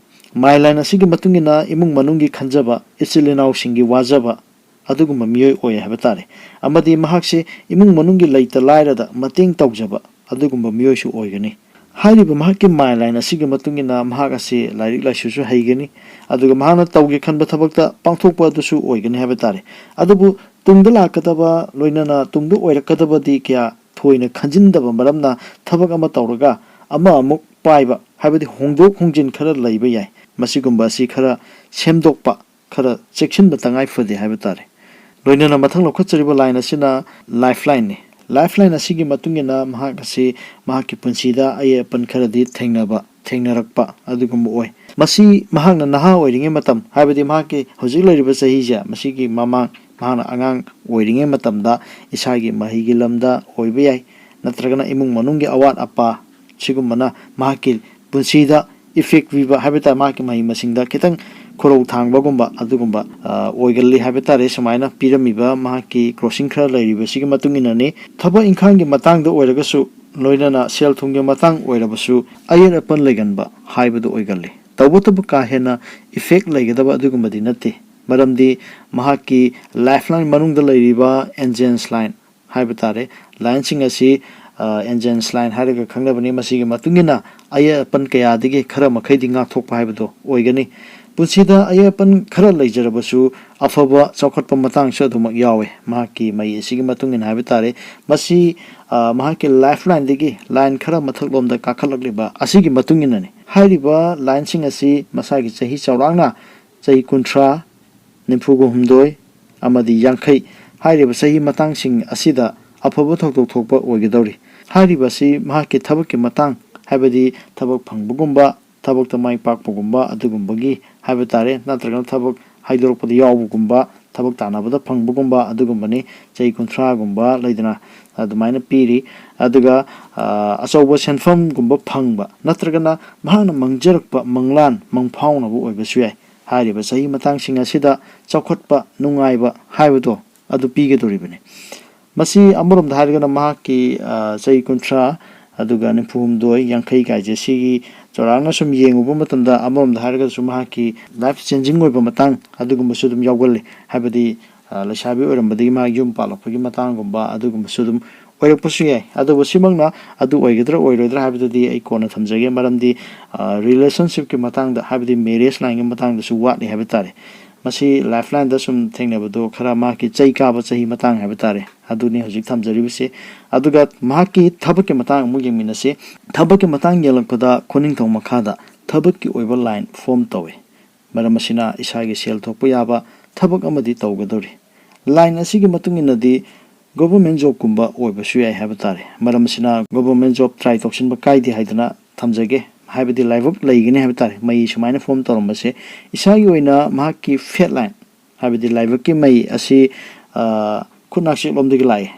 ꯃꯥꯏꯟ ꯂꯥꯏꯟ ꯑꯁꯤꯒꯤ ꯃꯇꯨꯡ ꯏꯟꯅ ꯏꯃꯨꯡ ꯃꯅꯨꯡꯒꯤ ꯈꯟꯖꯕ, ꯏꯆꯤꯜ ꯏꯅꯥꯎꯁꯤꯡꯒꯤ ꯋꯥꯖꯕ ꯑꯗꯨꯒꯨꯝꯕ ꯃꯤꯑꯣꯏ ꯑꯣꯏ ꯍꯥꯏꯕ ꯇꯥꯔꯦ꯫ ꯑꯃꯗꯤ ꯃꯍꯥꯛꯁꯤ ꯏꯃꯨꯡ ꯃꯅꯨꯡꯒꯤ ꯂꯩꯇ ꯂꯥꯏꯔꯗ ꯃꯇꯦꯡ ꯇꯧꯖꯕ ꯑꯗꯨꯒꯨꯝꯕ ꯃꯤꯑꯣꯏꯁꯨ ꯑꯣꯏꯒꯅꯤ꯫ ꯍꯥꯏꯔꯤꯕ ꯃꯍꯥꯛꯀꯤ ꯃꯥꯏꯟ ꯂꯥꯏꯟ ꯑꯁꯤꯒꯤ ꯃꯇꯨꯡ ꯏꯟꯅ ꯃꯍꯥꯛ ꯑꯁꯤ ꯂꯥꯏꯔꯤꯛ ꯂꯥꯏꯁꯨꯁꯨ ꯍꯩꯒꯅꯤ, ꯑꯗꯨꯒ ꯃꯍꯥꯛꯅ ꯇꯧꯒꯦ ꯈꯟꯕ ꯊꯕꯛꯇ ꯄꯥꯡꯊꯣꯛꯄ ꯑꯗꯨꯁꯨ ꯑꯣꯏꯒꯅꯤ ꯍꯥꯏꯕ ꯇꯥꯔꯦ꯫ ꯑꯗꯨꯕꯨ ꯇꯨꯡꯗ ꯂꯥꯛꯀꯗꯕ, ꯂꯣꯏꯅꯅ ꯇꯨꯡꯗ ꯑꯣꯏꯔꯛꯀꯗꯕꯗꯤ ꯀꯌꯥ ꯊꯣꯏꯅ ꯈꯟꯖꯤꯟꯗꯕ ꯃꯔꯝꯅ ꯊꯕꯛ ꯑꯃ ꯇꯧꯔꯒ ꯑꯃ ꯑꯃꯨꯛ ꯄꯥꯏꯕ, ꯍꯥꯏꯕꯗꯤ ꯍꯣꯡꯗꯣꯛ ꯍꯣꯡꯖꯤꯟ ꯈꯔ ꯂꯩꯕ ꯌꯥꯏ꯫ ꯃꯁꯤꯒꯨꯝꯕ ꯑꯁꯤ ꯈꯔ ꯁꯦꯝꯗꯣꯛꯄ, ꯈꯔ ꯆꯦꯛꯁꯤꯟꯕ ꯇꯉꯥꯏ ꯐꯗꯦ ꯍꯥꯏꯕ ꯇꯥꯔꯦ꯫ ꯂꯣꯏꯅꯅ ꯃꯊꯪ ꯂꯧꯈꯠꯆꯔꯤꯕ ꯂꯥꯏꯟ ꯑꯁꯤꯅ ꯂꯥꯏꯐ ꯂꯥꯏꯟꯅꯤ꯫ ꯂꯥꯏꯐ ꯂꯥꯏꯟ ꯑꯁꯤꯒꯤ ꯃꯇꯨꯡ ꯏꯟꯅ ꯃꯍꯥꯛ ꯑꯁꯤ ꯃꯍꯥꯛꯀꯤ ꯄꯨꯟꯁꯤꯗ ꯑꯌꯦꯠ ꯑꯄꯟ ꯈꯔꯗꯤ ꯊꯦꯡꯅꯕ, ꯊꯦꯡꯅꯔꯛꯄ ꯑꯗꯨꯒꯨꯝꯕ ꯑꯣꯏ꯫ ꯃꯁꯤ ꯃꯍꯥꯛꯅ ꯅꯍꯥ ꯑꯣꯏꯔꯤꯉꯩ ꯃꯇꯝ, ꯍꯥꯏꯕꯗꯤ ꯃꯍꯥꯛꯀꯤ ꯍꯧꯖꯤꯛ ꯂꯩꯔꯤꯕ ꯆꯍꯤꯁꯦ, ꯃꯁꯤꯒꯤ ꯃꯃꯥꯡ ꯃꯍꯥꯛꯅ ꯑꯉꯥꯡ ꯑꯣꯏꯔꯤꯉꯩ ꯃꯇꯝꯗ ꯏꯁꯥꯒꯤ ꯃꯍꯩꯒꯤ ꯂꯝꯗ ꯑꯣꯏꯕ ꯌꯥꯏ, ꯅꯠꯇ꯭ꯔꯒꯅ ꯏꯃꯨꯡ ꯃꯅꯨꯡꯒꯤ ꯑꯋꯥꯠ ꯑꯄꯥ ꯁꯤꯒꯨꯝꯕꯅ ꯃꯍꯥꯛꯀꯤ ꯄꯨꯟꯁꯤꯗ effect ꯄꯤꯕ ꯍꯥꯏꯕ ꯇꯥꯔꯦ, ꯃꯍꯥꯛꯀꯤ ꯃꯍꯩ ꯃꯁꯤꯡꯗ ꯈꯤꯇꯪ ꯈꯨꯔꯧ ꯊꯥꯡꯕꯒꯨꯝꯕ ꯑꯗꯨꯒꯨꯝꯕ ꯑ, ꯑꯣꯏꯒꯜꯂꯤ ꯍꯥꯏꯕ ꯇꯥꯔꯦ꯫ ꯁꯨꯃꯥꯏꯅ ꯄꯤꯔꯝꯃꯤꯕ ꯃꯍꯥꯛꯀꯤ ꯀ꯭ꯔꯣꯁꯤꯡ ꯈꯔ ꯂꯩꯔꯤꯕꯁꯤꯒꯤ ꯃꯇꯨꯡ ꯏꯟꯅꯅꯤ꯫ ꯊꯕꯛ ꯏꯪꯈꯥꯡꯒꯤ ꯃꯇꯥꯡꯗ ꯑꯣꯏꯔꯒꯁꯨ, ꯂꯣꯏꯅꯅ ꯁꯦꯜ ꯊꯨꯝꯒꯤ ꯃꯇꯥꯡ ꯑꯣꯏꯔꯕꯁꯨ, ꯑꯌꯦꯠ ꯑꯄꯟ ꯂꯩꯒꯟꯕ ꯍꯥꯏꯕꯗꯨ ꯑꯣꯏꯒꯜꯂꯤ꯫ ꯇꯧꯕꯇꯕꯨ ꯀꯥ ꯍꯦꯟꯅ effect ꯂꯩꯒꯗꯕ ꯑꯗꯨꯒꯨꯝꯕꯗꯤ ꯅꯠꯇꯦ, ꯃꯔꯝꯗꯤ ꯃꯍꯥꯛꯀꯤ lifeline ꯃꯅꯨꯡꯗ ꯂꯩꯔꯤꯕ engines line ꯍꯥꯏꯕ ꯇꯥꯔꯦ, ꯂꯥꯏꯟꯁꯤꯡ ꯑꯁꯤ engines line ꯍꯥꯏꯔꯒ ꯈꯪꯅꯕꯅꯤ꯫ ꯃꯁꯤꯒꯤ ꯃꯇꯨꯡ ꯏꯟꯅ ꯑꯌꯦꯠ ꯑꯄꯟ ꯀꯌꯥꯗꯒꯤ ꯈꯔ ꯃꯈꯩꯗꯤ ꯉꯥꯛꯊꯣꯛꯄ ꯍꯥꯏꯕꯗꯨ ꯑꯣꯏꯒꯅꯤ꯫ ꯄꯨꯟꯁꯤꯗ ꯑꯌꯦꯠ ꯑꯄꯟ ꯈꯔ ꯂꯩꯖꯔꯕꯁꯨ, ꯑꯐꯕ ꯆꯥꯎꯈꯠꯄ ꯃꯇꯥꯡꯁꯨ ꯑꯗꯨꯃꯛ ꯌꯥꯎꯋꯦ, ꯃꯍꯥꯛꯀꯤ ꯃꯍꯩ ꯑꯁꯤꯒꯤ ꯃꯇꯨꯡ ꯏꯟꯅ ꯍꯥꯏꯕ ꯇꯥꯔꯦ꯫ ꯃꯁꯤ ꯑ, ꯃꯍꯥꯛꯀꯤ lifeline ꯗꯒꯤ line ꯈꯔ ꯃꯊꯛꯂꯣꯝꯗ ꯀꯥꯈꯠꯂꯛꯂꯤꯕ ꯑꯁꯤꯒꯤ ꯃꯇꯨꯡ ꯏꯟꯅꯅꯤ꯫ ꯍꯥꯏꯔꯤꯕ ꯂꯥꯏꯟꯁꯤꯡ ꯑꯁꯤ ꯃꯁꯥꯒꯤ ꯆꯍꯤ ꯆꯥꯎꯔꯥꯛꯅ ꯆꯍꯤ ꯀꯨꯟꯊ꯭ꯔꯥ, ꯅꯤꯐꯨꯒ ꯍꯨꯝꯗꯣꯏ ꯑꯃꯗꯤ ꯌꯥꯡꯈꯩ ꯍꯥꯏꯔꯤꯕ ꯆꯍꯤ ꯃꯇꯥꯡꯁꯤꯡ ꯑꯁꯤꯗ ꯑꯐꯕ ꯊꯧꯗꯣꯛ ꯊꯣꯛꯄ ꯑꯣꯏꯒꯗꯧꯔꯤ꯫ ꯍꯥꯏꯔꯤꯕ ꯑꯁꯤ ꯃꯍꯥꯛꯀꯤ ꯊꯕꯛꯀꯤ ꯃꯇꯥꯡ, ꯍꯥꯏꯕꯗꯤ ꯊꯕꯛ ꯐꯪꯕꯒꯨꯝꯕ, ꯊꯕꯛꯇ ꯃꯥꯏ ꯄꯥꯛꯄꯒꯨꯝꯕ ꯑꯗꯨꯒꯨꯝꯕꯒꯤ ꯍꯥꯏꯕ ꯇꯥꯔꯦ, ꯅꯠꯇ꯭ꯔꯒꯅ ꯊꯕꯛ ꯍꯥꯏꯗꯣꯔꯛꯄꯗ ꯌꯥꯎꯕꯒꯨꯝꯕ, ꯊꯕꯛ ꯇꯥꯟꯅꯕꯗ ꯐꯪꯕꯒꯨꯝꯕ ꯑꯗꯨꯒꯨꯝꯕꯅꯤ꯫ ꯆꯍꯤ ꯀꯨꯟꯊ꯭ꯔꯥꯒꯨꯝꯕ ꯂꯩꯗꯅ ꯑꯗꯨꯃꯥꯏꯅ ꯄꯤꯔꯤ꯫ ꯑꯗꯨꯒ ꯑ, ꯑꯆꯧꯕ ꯁꯦꯟꯐꯝꯒꯨꯝꯕ ꯐꯪꯕ ꯅꯠꯇ꯭ꯔꯒꯅ ꯃꯍꯥꯛꯅ ꯃꯪꯖꯔꯛꯄ ꯃꯪꯂꯥꯟ ꯃꯪꯐꯥꯎꯅꯕ ꯑꯣꯏꯕꯁꯨ ꯌꯥꯏ꯫ ꯍꯥꯏꯔꯤꯕ ꯆꯍꯤ ꯃꯇꯥꯡꯁꯤꯡ ꯑꯁꯤꯗ ꯆꯥꯎꯈꯠꯄ ꯅꯨꯡꯉꯥꯏꯕ ꯍꯥꯏꯕꯗꯣ ꯑꯗꯨ ꯄꯤꯒꯗꯧꯔꯤꯕꯅꯤ꯫ ꯃꯁꯤ ꯑꯃꯔꯣꯝꯗ ꯍꯥꯏꯔꯒꯅ ꯃꯍꯥꯛꯀꯤ ꯑ, ꯆꯍꯤ ꯀꯨꯟꯊ꯭ꯔꯥ ꯑꯗꯨꯒ ꯅꯤꯐꯨ ꯍꯨꯝꯗꯣꯏ, ꯌꯥꯡꯈꯩ ꯀꯥꯏꯁꯦ ꯁꯤꯒꯤ ꯆꯥꯎꯔꯥꯛꯅ ꯁꯨꯝ ꯌꯦꯡꯉꯨꯕ ꯃꯇꯝꯗ, ꯑꯃꯔꯣꯝꯗ ꯍꯥꯏꯔꯒꯁꯨ ꯃꯍꯥꯛꯀꯤ life changing ꯑꯣꯏꯕ ꯃꯇꯥꯡ ꯑꯗꯨꯒꯨꯝꯕꯁꯨ ꯑꯗꯨꯝ ꯌꯥꯎꯒꯜꯂꯤ꯫ ꯍꯥꯏꯕꯗꯤ ꯑ, ꯂꯩꯁꯥꯕꯤ ꯑꯣꯏꯔꯝꯕꯗꯒꯤ ꯃꯍꯥꯛ ꯌꯨꯝ ꯄꯥꯜꯂꯛꯄꯒꯤ ꯃꯇꯥꯡꯒꯨꯝꯕ ꯑꯗꯨꯒꯨꯝꯕꯁꯨ ꯑꯗꯨꯝ ꯑꯣꯏꯔꯛꯄꯁꯨ ꯌꯥꯏ꯫ ꯑꯗꯨꯕꯨ ꯁꯤꯃꯛꯅ ꯑꯗꯨ ꯑꯣꯏꯒꯗ꯭ꯔꯥ ꯑꯣꯏꯔꯣꯏꯗ꯭ꯔꯥ ꯍꯥꯏꯕꯗꯨꯗꯤ ꯑꯩ ꯀꯣꯟꯅ ꯊꯝꯖꯒꯦ, ꯃꯔꯝꯗꯤ ꯑ, relationship ꯀꯤ ꯃꯇꯥꯡꯗ, ꯍꯥꯏꯕꯗꯤ marriage line ꯒꯤ ꯃꯇꯥꯡꯗꯁꯨ ꯋꯥꯠꯂꯤ ꯍꯥꯏꯕ ꯇꯥꯔꯦ꯫ ꯃꯁꯤ lifeline ꯗ ꯁꯨꯝ ꯊꯦꯡꯅꯕꯗꯣ ꯈꯔ ꯃꯍꯥꯛꯀꯤ ꯆꯩ ꯀꯥꯕ ꯆꯍꯤ ꯃꯇꯥꯡ ꯍꯥꯏꯕ ꯇꯥꯔꯦ, ꯑꯗꯨꯅꯤ ꯍꯧꯖꯤꯛ ꯊꯝꯖꯔꯤꯕꯁꯤ꯫ ꯑꯗꯨꯒ ꯃꯍꯥꯛꯀꯤ ꯊꯕꯛꯀꯤ ꯃꯇꯥꯡ ꯑꯃꯨꯛ ꯌꯦꯡꯃꯤꯟꯅꯁꯤ꯫ ꯊꯕꯛꯀꯤ ꯃꯇꯥꯡ ꯌꯦꯡꯂꯛꯄꯗ ꯈꯨꯅꯤꯡꯊꯧ ꯃꯈꯥꯗ ꯊꯕꯛꯀꯤ ꯑꯣꯏꯕ line form ꯇꯧꯏ꯫ ꯃꯔꯝ ꯑꯁꯤꯅ ꯏꯁꯥꯒꯤ ꯁꯦꯜ ꯊꯣꯛꯄ ꯌꯥꯕ ꯊꯕꯛ ꯑꯃꯗꯤ ꯇꯧꯒꯗꯧꯔꯤ꯫ Line ꯑꯁꯤꯒꯤ ꯃꯇꯨꯡ ꯏꯟꯅꯗꯤ government job ꯀꯨꯝꯕ ꯑꯣꯏꯕꯁꯨ ꯌꯥꯏ ꯍꯥꯏꯕ ꯇꯥꯔꯦ꯫ ꯃꯔꯝ ꯑꯁꯤꯅ government job try ꯇꯧꯁꯤꯟꯕ ꯀꯥꯏꯗꯦ ꯍꯥꯏꯗꯅ ꯊꯝꯖꯒꯦ, ꯍꯥꯏꯕꯗꯤ ꯂꯥꯏꯕꯛ ꯂꯩꯒꯅꯤ ꯍꯥꯏꯕ ꯇꯥꯔꯦ꯫ ꯃꯩ ꯁꯨꯃꯥꯏꯅ form ꯇꯧꯔꯝꯕꯁꯦ ꯏꯁꯥꯒꯤ ꯑꯣꯏꯅ ꯃꯍꯥꯛꯀꯤ fate line ꯍꯥꯏꯕꯗꯤ ꯂꯥꯏꯕꯛꯀꯤ ꯃꯩ ꯑꯁꯤ ꯈꯨꯠꯅꯥꯛꯁꯤꯛꯂꯣꯝꯗꯒꯤ ꯂꯥꯛꯏ꯫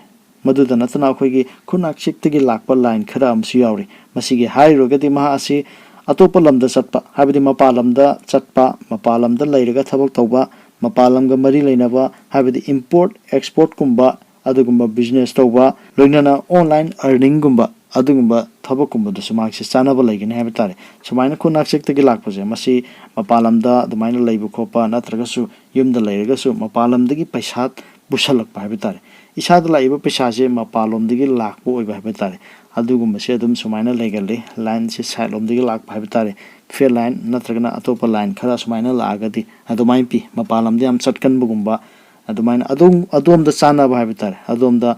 ꯃꯗꯨꯗ ꯅꯠꯇꯅ ꯑꯩꯈꯣꯏꯒꯤ ꯈꯨꯠꯅꯥꯛꯁꯤꯛꯇꯒꯤ ꯂꯥꯛꯄ ꯂꯥꯏꯟ ꯈꯔ ꯑꯃꯁꯨ ꯌꯥꯎꯔꯤ꯫ ꯃꯁꯤꯒꯤ ꯍꯥꯏꯔꯨꯔꯒꯗꯤ ꯃꯍꯥꯛ ꯑꯁꯤ ꯑꯇꯣꯞꯄ ꯂꯝꯗ ꯆꯠꯄ, ꯍꯥꯏꯕꯗꯤ ꯃꯄꯥꯟ ꯂꯝꯗ ꯆꯠꯄ, ꯃꯄꯥꯟ ꯂꯝꯗ ꯂꯩꯔꯒ ꯊꯕꯛ ꯇꯧꯕ, ꯃꯄꯥꯟ ꯂꯝꯒ ꯃꯔꯤ ꯂꯩꯅꯕ, ꯍꯥꯏꯕꯗꯤ ꯏꯝꯄꯣꯔꯠ ꯑꯦꯛꯁꯄꯣꯔꯠꯀꯨꯝꯕ ꯑꯗꯨꯒꯨꯝꯕ ꯕꯤꯖꯤꯅꯦꯁ ꯇꯧꯕ, ꯂꯣꯏꯅꯅ ꯑꯣꯟꯂꯥꯏꯟ ꯑꯔꯅꯤꯡꯒꯨꯝꯕ ꯑꯗꯨꯒꯨꯝꯕ ꯊꯕꯛꯀꯨꯝꯕꯗꯁꯨ ꯃꯍꯥꯛꯁꯦ ꯆꯥꯟꯅꯕ ꯂꯩꯒꯅꯤ ꯍꯥꯏꯕ ꯇꯥꯔꯦ꯫ ꯁꯨꯃꯥꯏꯅ ꯈꯨꯠꯅꯥꯛꯁꯤꯛꯇꯒꯤ ꯂꯥꯛꯄꯁꯦ, ꯃꯁꯤ ꯃꯄꯥꯟ ꯂꯝꯗ ꯑꯗꯨꯃꯥꯏꯅ ꯂꯩꯕ ꯈꯣꯠꯄ ꯅꯠꯇ꯭ꯔꯒꯁꯨ ꯌꯨꯝꯗ ꯂꯩꯔꯒꯁꯨ ꯃꯄꯥꯟ ꯂꯝꯗꯒꯤ ꯄꯩꯁꯥ ꯄꯨꯁꯜꯂꯛꯄ ꯍꯥꯏꯕ ꯇꯥꯔꯦ꯫ ꯏꯁꯥꯗ ꯂꯥꯛꯏꯕ ꯄꯩꯁꯥꯁꯦ ꯃꯄꯥꯟꯂꯣꯝꯗꯒꯤ ꯂꯥꯛꯄ ꯑꯣꯏꯕ ꯍꯥꯏꯕ ꯇꯥꯔꯦ꯫ ꯑꯗꯨꯒꯨꯝꯕꯁꯦ ꯑꯗꯨꯝ ꯁꯨꯃꯥꯏꯅ ꯂꯩꯒꯜꯂꯤ꯫ ꯂꯥꯏꯟꯁꯦ ꯁꯥꯏꯠꯂꯣꯝꯗꯒꯤ ꯂꯥꯛꯄ ꯍꯥꯏꯕ ꯇꯥꯔꯦ꯫ ꯐꯦꯠ ꯂꯥꯏꯟ ꯅꯠꯇ꯭ꯔꯒꯅ ꯑꯇꯣꯞꯄ ꯂꯥꯏꯟ ꯈꯔ ꯁꯨꯃꯥꯏꯅ ꯂꯥꯛꯑꯒꯗꯤ ꯑꯗꯨꯃꯥꯏꯅ ꯄꯤ꯫ ꯃꯄꯥꯟ ꯂꯝꯗ ꯌꯥꯝ ꯆꯠꯀꯟꯕꯒꯨꯝꯕ, ꯑꯗꯨꯃꯥꯏꯅ ꯑꯗꯣꯝ ꯑꯗꯣꯝꯗ ꯆꯥꯟꯅꯕ ꯍꯥꯏꯕ ꯇꯥꯔꯦ, ꯑꯗꯣꯝꯗ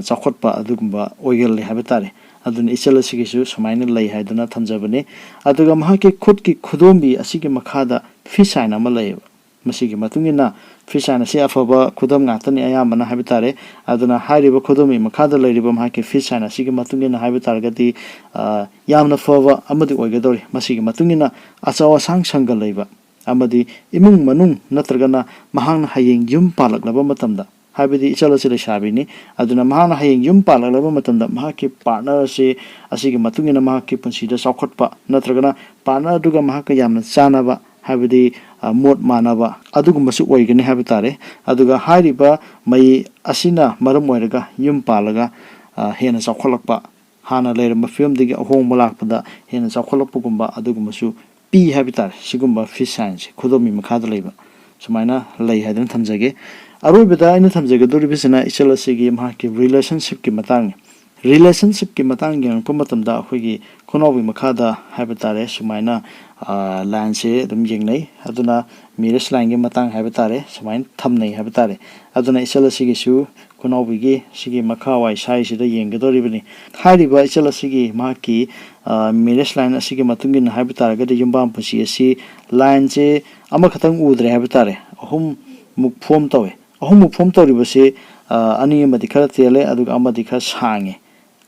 ꯆꯥꯎꯈꯠꯄ ꯑꯗꯨꯒꯨꯝꯕ ꯑꯣꯏꯒꯜꯂꯤ ꯍꯥꯏꯕ ꯇꯥꯔꯦ꯫ ꯑꯗꯨꯅ ꯏꯆꯜ ꯑꯁꯤꯒꯤꯁꯨ ꯁꯨꯃꯥꯏꯅ ꯂꯩ ꯍꯥꯏꯗꯨꯅ ꯊꯝꯖꯕꯅꯤ꯫ ꯑꯗꯨꯒ ꯃꯍꯥꯛꯀꯤ ꯈꯨꯠꯀꯤ ꯈꯨꯗꯣꯝꯕꯤ ꯑꯁꯤꯒꯤ ꯃꯈꯥꯗ ꯐꯤꯁ ꯁꯥꯏꯟ ꯑꯃ ꯂꯩꯌꯦꯕ꯫ ꯃꯁꯤꯒꯤ ꯃꯇꯨꯡ ꯏꯟꯅ ꯐꯤꯁ ꯁꯥꯏꯟ ꯑꯁꯤ ꯑꯐꯕ ꯈꯨꯗꯝ ꯉꯥꯛꯇꯅꯤ ꯑꯌꯥꯝꯕꯅ ꯍꯥꯏꯕ ꯇꯥꯔꯦ꯫ ꯑꯗꯨꯅ ꯍꯥꯏꯔꯤꯕ ꯈꯨꯗꯣꯝꯕꯤ ꯃꯈꯥꯗ ꯂꯩꯔꯤꯕ ꯃꯍꯥꯛꯀꯤ ꯐꯤꯁ ꯁꯥꯏꯟ ꯑꯁꯤꯒꯤ ꯃꯇꯨꯡ ꯏꯟꯅ ꯍꯥꯏꯕ ꯇꯥꯔꯒꯗꯤ, ꯑ, ꯌꯥꯝꯅ ꯐꯕ ꯑꯃꯗꯤ ꯑꯣꯏꯒꯗꯧꯔꯤ꯫ ꯃꯁꯤꯒꯤ ꯃꯇꯨꯡ ꯏꯟꯅ ꯑꯆꯧ ꯑꯁꯥꯡ ꯁꯪꯒ ꯂꯩꯕ ꯑꯃꯗꯤ ꯏꯃꯨꯡ ꯃꯅꯨꯡ ꯅꯠꯇ꯭ꯔꯒꯅ ꯃꯍꯥꯛꯅ ꯍꯌꯦꯡ ꯌꯨꯝ ꯄꯥꯜꯂꯛꯂꯕ ꯃꯇꯝꯗ, ꯍꯥꯏꯕꯗꯤ ꯏꯆꯜ ꯑꯁꯤ ꯂꯩꯁꯥꯕꯤꯅꯤ, ꯑꯗꯨꯅ ꯃꯍꯥꯛꯅ ꯍꯌꯦꯡ ꯌꯨꯝ ꯄꯥꯜꯂꯛꯂꯕ ꯃꯇꯝꯗ ꯃꯍꯥꯛꯀꯤ ꯄꯥꯔꯠꯅꯔ ꯑꯁꯤ, ꯑꯁꯤꯒꯤ ꯃꯇꯨꯡ ꯏꯟꯅ ꯃꯍꯥꯛꯀꯤ ꯄꯨꯟꯁꯤꯗ ꯆꯥꯎꯈꯠꯄ ꯅꯠꯇ꯭ꯔꯒꯅ ꯄꯥꯔꯠꯅꯔ ꯑꯗꯨꯒ ꯃꯍꯥꯛꯀ ꯌꯥꯝꯅ ꯆꯥꯟꯅꯕ, ꯍꯥꯏꯕꯗꯤ, ꯑ, ꯃꯣꯠ ꯃꯥꯟꯅꯕ ꯑꯗꯨꯒꯨꯝꯕꯁꯨ ꯑꯣꯏꯒꯅꯤ ꯍꯥꯏꯕ ꯇꯥꯔꯦ꯫ ꯑꯗꯨꯒ ꯍꯥꯏꯔꯤꯕ ꯃꯩ ꯑꯁꯤꯅ ꯃꯔꯝ ꯑꯣꯏꯔꯒ ꯌꯨꯝ ꯄꯥꯜꯂꯒ, ꯑ, ꯍꯦꯟꯅ ꯆꯥꯎꯈꯠꯂꯛꯄ, ꯍꯥꯟꯅ ꯂꯩꯔꯝꯕ ꯐꯤꯕꯝꯗꯒꯤ ꯑꯍꯣꯡꯕ ꯂꯥꯛꯄꯗ ꯍꯦꯟꯅ ꯆꯥꯎꯈꯠꯂꯛꯄꯒꯨꯝꯕ ꯑꯗꯨꯒꯨꯝꯕꯁꯨ ꯄꯤ ꯍꯥꯏꯕ ꯇꯥꯔꯦ꯫ ꯁꯤꯒꯨꯝꯕ ꯐꯤꯁ ꯁꯥꯏꯟꯁꯦ ꯈꯨꯗꯣꯝꯕꯤ ꯃꯈꯥꯗ ꯂꯩꯕ ꯁꯨꯃꯥꯏꯅ ꯂꯩ ꯍꯥꯏꯗꯨꯅ ꯊꯝꯖꯒꯦ꯫ ꯑꯔꯣꯏꯕꯗ ꯑꯩꯅ ꯊꯝꯖꯒꯗꯧꯔꯤꯕꯁꯤꯅ ꯏꯆꯜ ꯑꯁꯤꯒꯤ ꯃꯍꯥꯛꯀꯤ ꯔꯤꯂꯦꯁꯟꯁꯤꯞꯀꯤ ꯃꯇꯥꯡꯅꯤ꯫ ꯔꯤꯂꯦꯁꯟꯁꯤꯞꯀꯤ ꯃꯇꯥꯡ ꯌꯦꯡꯉꯛꯄ ꯃꯇꯝꯗ ꯑꯩꯈꯣꯏꯒꯤ ꯈꯣꯡꯅꯥꯎꯕꯤ ꯃꯈꯥꯗ ꯍꯥꯏꯕ ꯇꯥꯔꯦ, ꯁꯨꯃꯥꯏꯅ, ꯑ, ꯂꯥꯏꯟꯁꯦ ꯑꯗꯨꯝ ꯌꯦꯡꯅꯩ꯫ ꯑꯗꯨꯅ ꯃꯦꯔꯦꯖ ꯂꯥꯏꯟꯒꯤ ꯃꯇꯥꯡ ꯍꯥꯏꯕ ꯇꯥꯔꯦ, ꯁꯨꯃꯥꯏꯅ ꯊꯝꯅꯩ ꯍꯥꯏꯕ ꯇꯥꯔꯦ꯫ ꯑꯗꯨꯅ ꯏꯆꯜ ꯑꯁꯤꯒꯤꯁꯨ ꯈꯨꯅꯥꯎꯕꯤꯒꯤ ꯁꯤꯒꯤ ꯃꯈꯥꯋꯥꯏ ꯁꯥꯏꯁꯤꯗ ꯌꯦꯡꯒꯗꯧꯔꯤꯕꯅꯤ꯫ ꯍꯥꯏꯔꯤꯕ ꯏꯆꯜ ꯑꯁꯤꯒꯤ ꯃꯍꯥꯛꯀꯤ, ꯑ, ꯃꯦꯔꯦꯖ ꯂꯥꯏꯟ ꯑꯁꯤꯒꯤ ꯃꯇꯨꯡ ꯏꯟꯅ ꯍꯥꯏꯕ ꯇꯥꯔꯒꯗꯤ ꯌꯨꯝꯕꯥꯝ ꯄꯨꯟꯁꯤ ꯑꯁꯤ ꯂꯥꯏꯟꯁꯦ ꯑꯃꯈꯛꯇꯪ ꯎꯗ꯭ꯔꯦ ꯍꯥꯏꯕ ꯇꯥꯔꯦ, ꯑꯍꯨꯝꯃꯨꯛ ꯐꯣꯝ ꯇꯧꯋꯦ꯫ ꯑꯍꯨꯝꯃꯨꯛ ꯐꯣꯝ ꯇꯧꯔꯤꯕꯁꯤ, ꯑ, ꯑꯅꯤ ꯑꯃꯗꯤ ꯈꯔ ꯇꯦꯜꯂꯦ, ꯑꯗꯨꯒ ꯑꯃꯗꯤ ꯈꯔ ꯁꯥꯡꯉꯦ꯫